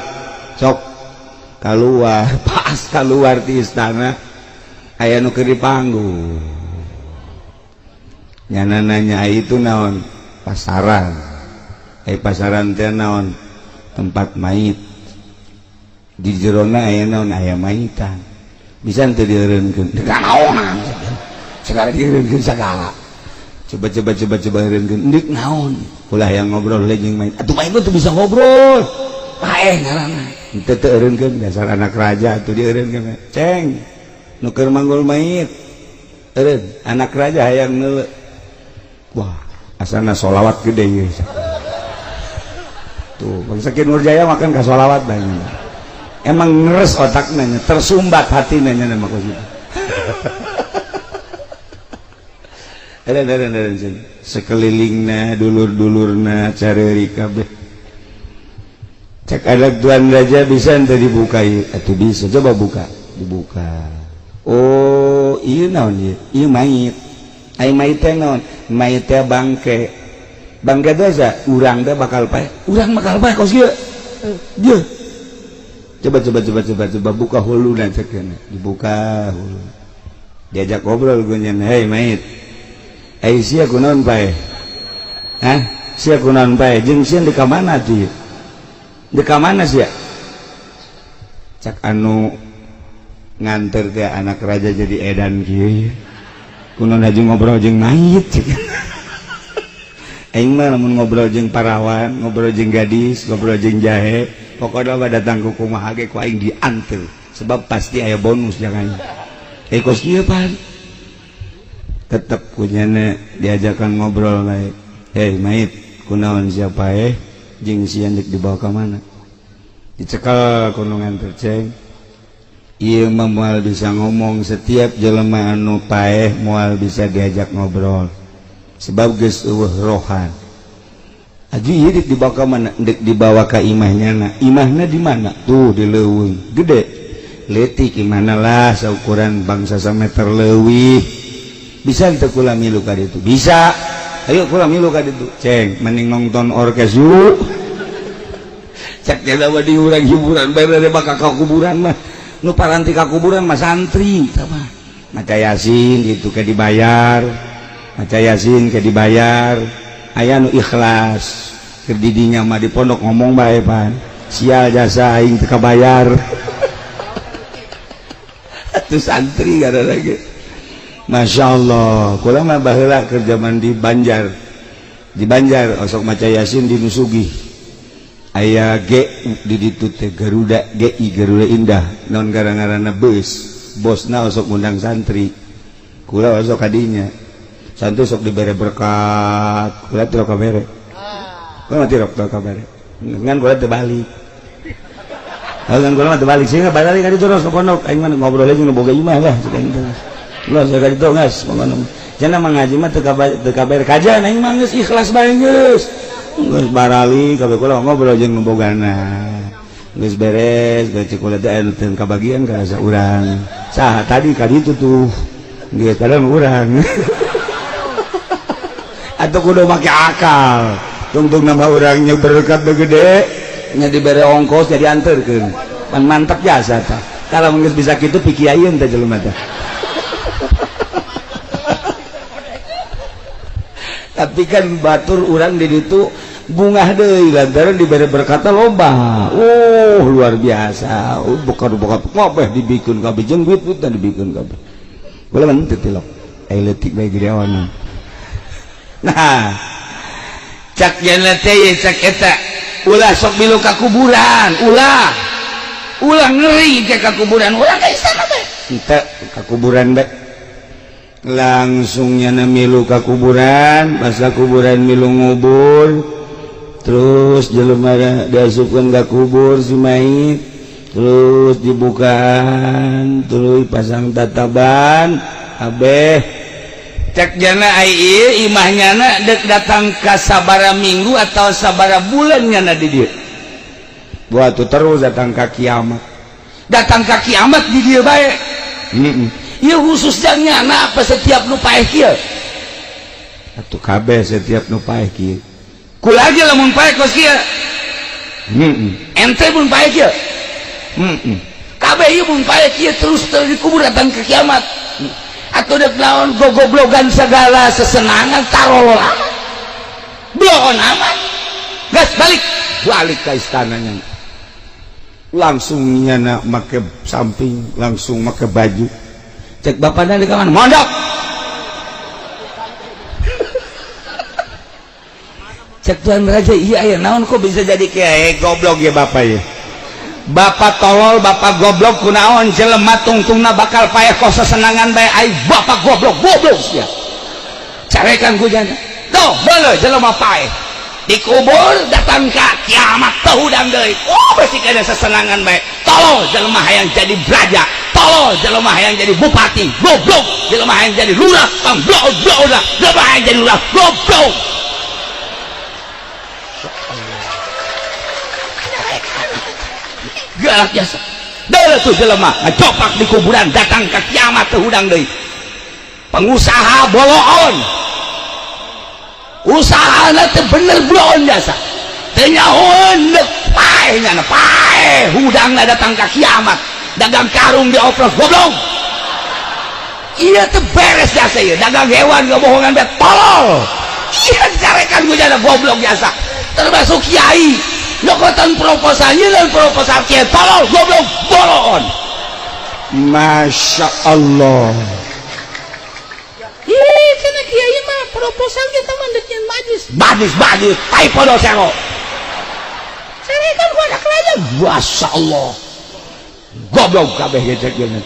Sok keluar, pas keluar ti istana aya nu keur dipanggung. Nyana nanya itu naon pasaran. Pasaran teh naon tempat mayit. Di jerona aya naon aya mayitan. Bisa teu dieureunkeun. Naonan. Segala dieureunkeun sagala. Coba coba coba coba eureunkeun. Deuk naon? Ulah yang ngobrol jeung mayit. Atuh mayit tuh bisa ngobrol. Paeh ngaranna. Henteu teu eureunkeun dasar anak raja atuh dieureunkeun. Ceng nu keur manggul mayit. Eureun anak raja hayang neuleu. Wah, asana sholawat gede ya. Tuh, bangsa Ki Nurjaya makan ka sholawat banyak. Emang ngeres otaknya, tersumbat hatinya nama kos itu. Ada sekelilingna, dulur-dulurna, careuri kabeh. Cek ada Tuan Raja bisa ente dibuka atau bisa, coba buka, dibuka. Oh, iya naon ieu? Ieu mayit. Ai mayit teh naon? Mayit teh bangke. Bangke teh sa urang teh bakal paeh. Urang bakal paeh kos kieu. Ieu. Coba coba coba coba coba buka huluna cek dibuka hulu. Diajak ngobrol gue nyen, "Hei mayit. Ai sia kunaon paeh? Hah? Sia kunaon paeh? Jeung sia di ka mana tuh? Di ka mana sia?" Cak anu nganter teh anak raja jadi edan kieu. Kunaon haji ngobrol jeung mayit cek. Aing mah lamun ngobrol jeung parawan, ngobrol jeung gadis, ngobrol jeung jahe, pokokna mah datang ku kumaha ge ku aing dianteur sebab pasti aya bonus jangan. Kos kieu pan. Tetep kunyana diajakan ngobrol bae. Hei mayit, kunaon sia paeh jeung sia deuk dibawa ka mana? Dicekal ku nu nganter ceng. Ieu mah moal bisa ngomong setiap jelema anu paeh moal bisa diajak ngobrol. Sebab geus eueuh rohan. Aji ieu deuk dibawa ka mana? Deuk dibawa ka imahnya na. Imahna di mana? Tuh di leuweung. Gede. Leutik imahna lah saukuran bangsa sameter leuwih. Bisa teu kula milu ka ditu? Bisa. Ayo kula milu ka ditu. Ceng, mending nonton orkes yuk. Cek teh mah di urang hiburan bae bere bakal ka kuburan mah. Nu paranti ka kuburan mah santri tah mah. Maca Yasin ditu ke dibayar. Maca Yasin ke dibayar. Aya nu ikhlas. Keur di dinya mah di pondok ngomong bae pan. Sial jasa aing teu kabayar. Atuh santri gara lagi. Masya Allah, kula mah baheula keur zaman di Banjar. Di Banjar osok maca Yasin di Nusugi. Aya G di ditu teh Garuda GI Garuda Indah. Naon gara-garana beus, bosna osok ngundang santri. Kula osok kadinya. Santri sok dibere berkat, kula teu kabere. Kula mah teu kabere. Ngan kula teu balik. Ngan kula mah teu balik sehingga balik ka ditu terus ka pondok aing mah ngobrol jeung nu boga imah lah cek aing teh. Lah saya kali itu ngas, jangan mengaji mah teu kabar kajian, aing mah geus ikhlas bae geus. Geus barali kabeh kula ngobrol jeung nu bogana. Geus beres, geus cek kula teh anu teu kabagian ka asa urang. Saha tadi ka ditu tuh. Geus padahal urang. Atuh kudu make akal. Tungtung nama urangnya berkat gede, nya dibere ongkos jadi anterkeun. Pan mantap jasa tah. Kalau geus bisa kitu pikiayeun teh jelema teh. Tapi kan batur urang di ditu bungah deui lantaran dibere berkata loba. Oh, luar biasa. Oh, buka-buka kabeh dibikeun kabeh jeung duit-duit dan dibikeun kabeh. Kula mah teu tilok. Ai leutik bae gedeon. Nah cak jana teh cak eta ulah sok milu ka kuburan, ulah ulah ngeri ke ka kuburan, ulah ka istana bae. Henteu ka kuburan bae. Langsung nyana milu ka kuburan, pas ka kuburan milu ngubur, terus jelema diasupkeun ka kubur si mayit, terus dibukaan, terus pasang tataban, abeh. Cek jana ai ieu imah nyana dek datang ka sabara minggu atau sabara bulan nyana di dieu. Buat tuh terus datang ka kiamat. Datang ka kiamat di dieu bae. Heeh. Ieu khusus jang nyana apa setiap nu paeh kieu? Atuh kabeh setiap nu paeh kieu. Kula ge lamun paeh kos kieu. Heeh. Ente mun paeh kieu. Heeh. Kabeh ieu mun paeh kieu terus dikubur datang ka kiamat. Atau dek naon gogoblogan segala sesenangan tarolol amat. Bloon amat. Gas balik, balik ka istananya. Langsung nyana make samping, langsung make baju. Cek bapaknya di kamar mondok. Cek tuan raja, iya ya naon kok bisa jadi kiai goblok ya bapak ya. Bapak tolol, bapak goblok kunaon jelema tungtungna bakal paeh kok sesenangan bae ai bapak goblok goblok sia. Carekan ku jana. Tuh, beuleuh jelema paeh. Dikubur datang ka kiamat teu hudang deui. Oh, besi kana sesenangan bae. Tolol jelema hayang jadi raja, tolol jelema hayang jadi bupati, goblok jelema hayang jadi lurah, pangblok blok jelema hayang jadi lurah, goblok. Galak jasa. Deuleuh tuh jelema ngacopak di kuburan datang ka kiamat teu hudang deui. Pengusaha boloon. Usahana teh bener bloon jasa. Teu nyahoeun deuk paeh nyana paeh hudangna datang ka kiamat. Dagang karung dioprok goblok. Ieu teh beres jasa ieu. Dagang hewan ngebohongan bae tolol. Ieu carekan ku jana goblok jasa. Termasuk kiai nyokotan proposalnya dan proposal kiai tolol goblok boloon. Masya Allah. Ih, cenah kiai mah proposal kita mah deuk nyeun majlis. Majlis majlis tai podo sero. Carekan ku anak raja. Masya Allah. Goblok kabeh gecek geuna.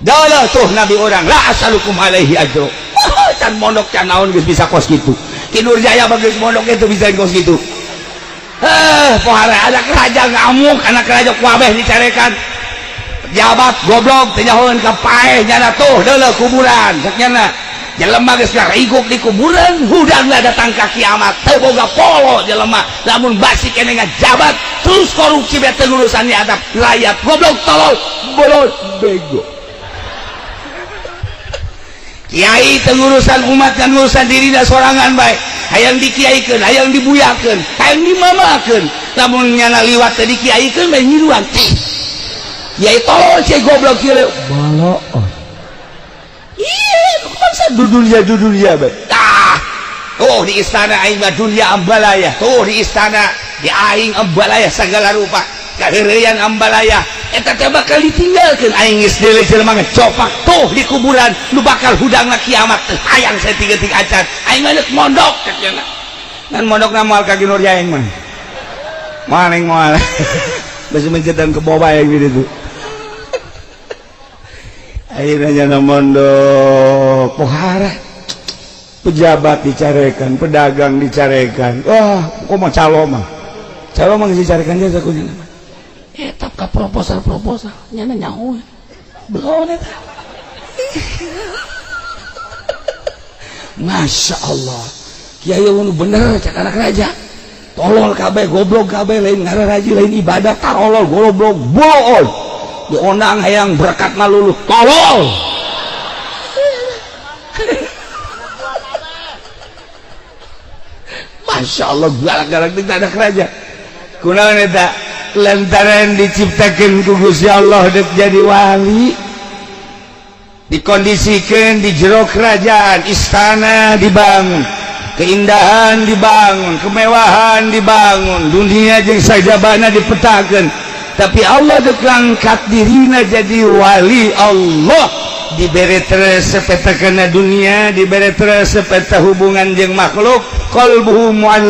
Dalah tuh nabi orang la asalukum alaihi ajro. Can mondok can naon geus bisa kos kitu. Ki Nurjaya mah geus mondok itu bisa kos kitu. Pohara anak raja ngamuk, anak raja kuabeh dicarekan. Pejabat goblok teu nyahoeun ka paeh nyana tuh deuleuh kuburan cek nyana. Jelema geus gariguk di kuburan, hudangna datang ka kiamat teu boga polo jelema. Lamun basi keneh ngajabat terus korupsi bae teu ngurusan diadab rakyat goblok tolol bolot bego. Kiai teu ngurusan umat dan ngurusan dirina sorangan bae. Hayang dikiaikeun, hayang dibuyakeun, hayang dimamakeun. Lamun nyana liwat teh dikiaikeun bae nyiruan. Kiai tolol kiai goblok kieu boloon. Iya, bangsa dudulia bae. Tah. Tuh di istana aing mah dunia ambalaya. Tuh di istana di aing ambalaya segala rupa. Kaheureuyan ambalaya. Eta teh bakal ditinggalkeun aing geus deuleuh jelema ngecopak tuh di kuburan nu bakal hudangna kiamat teh hayang saeutik-eutik acan. Aing mah deuk mondok cek cenah. Ngan mondokna moal ka Ki Nurjaya aing mah. Moal aing moal. Besi mencetan ke boba aing di ditu. Akhirnya nyana mondok pohara. Pejabat dicarekan, pedagang dicarekan. Wah, kok mau calo mah. Calo mah geus dicarekan jasa ku nyana mah. Etap ka proposal-proposal nyana nyaho. Belum eta. Masya Allah. Kiai nu bener cak anak raja. Tolol kabeh, goblok kabeh, lain ngararaji, lain ibadah, tarolol, goblok, bool. Diondang hayang berkat ngaluluh, tolol. Masya Allah, galak-galak di anak raja. Kunaon eta? Lantaran diciptakeun ku Gusti Allah dek jadi wali, dikondisikan di jero kerajaan, istana dibangun, keindahan dibangun, kemewahan dibangun, dunia jeung sajabana dipetakeun. Tapi Allah dek ngangkat dirina jadi wali Allah. Dibere resep eta kana dunia, dibere resep eta hubungan jeung makhluk, qalbuhu mu'allaq.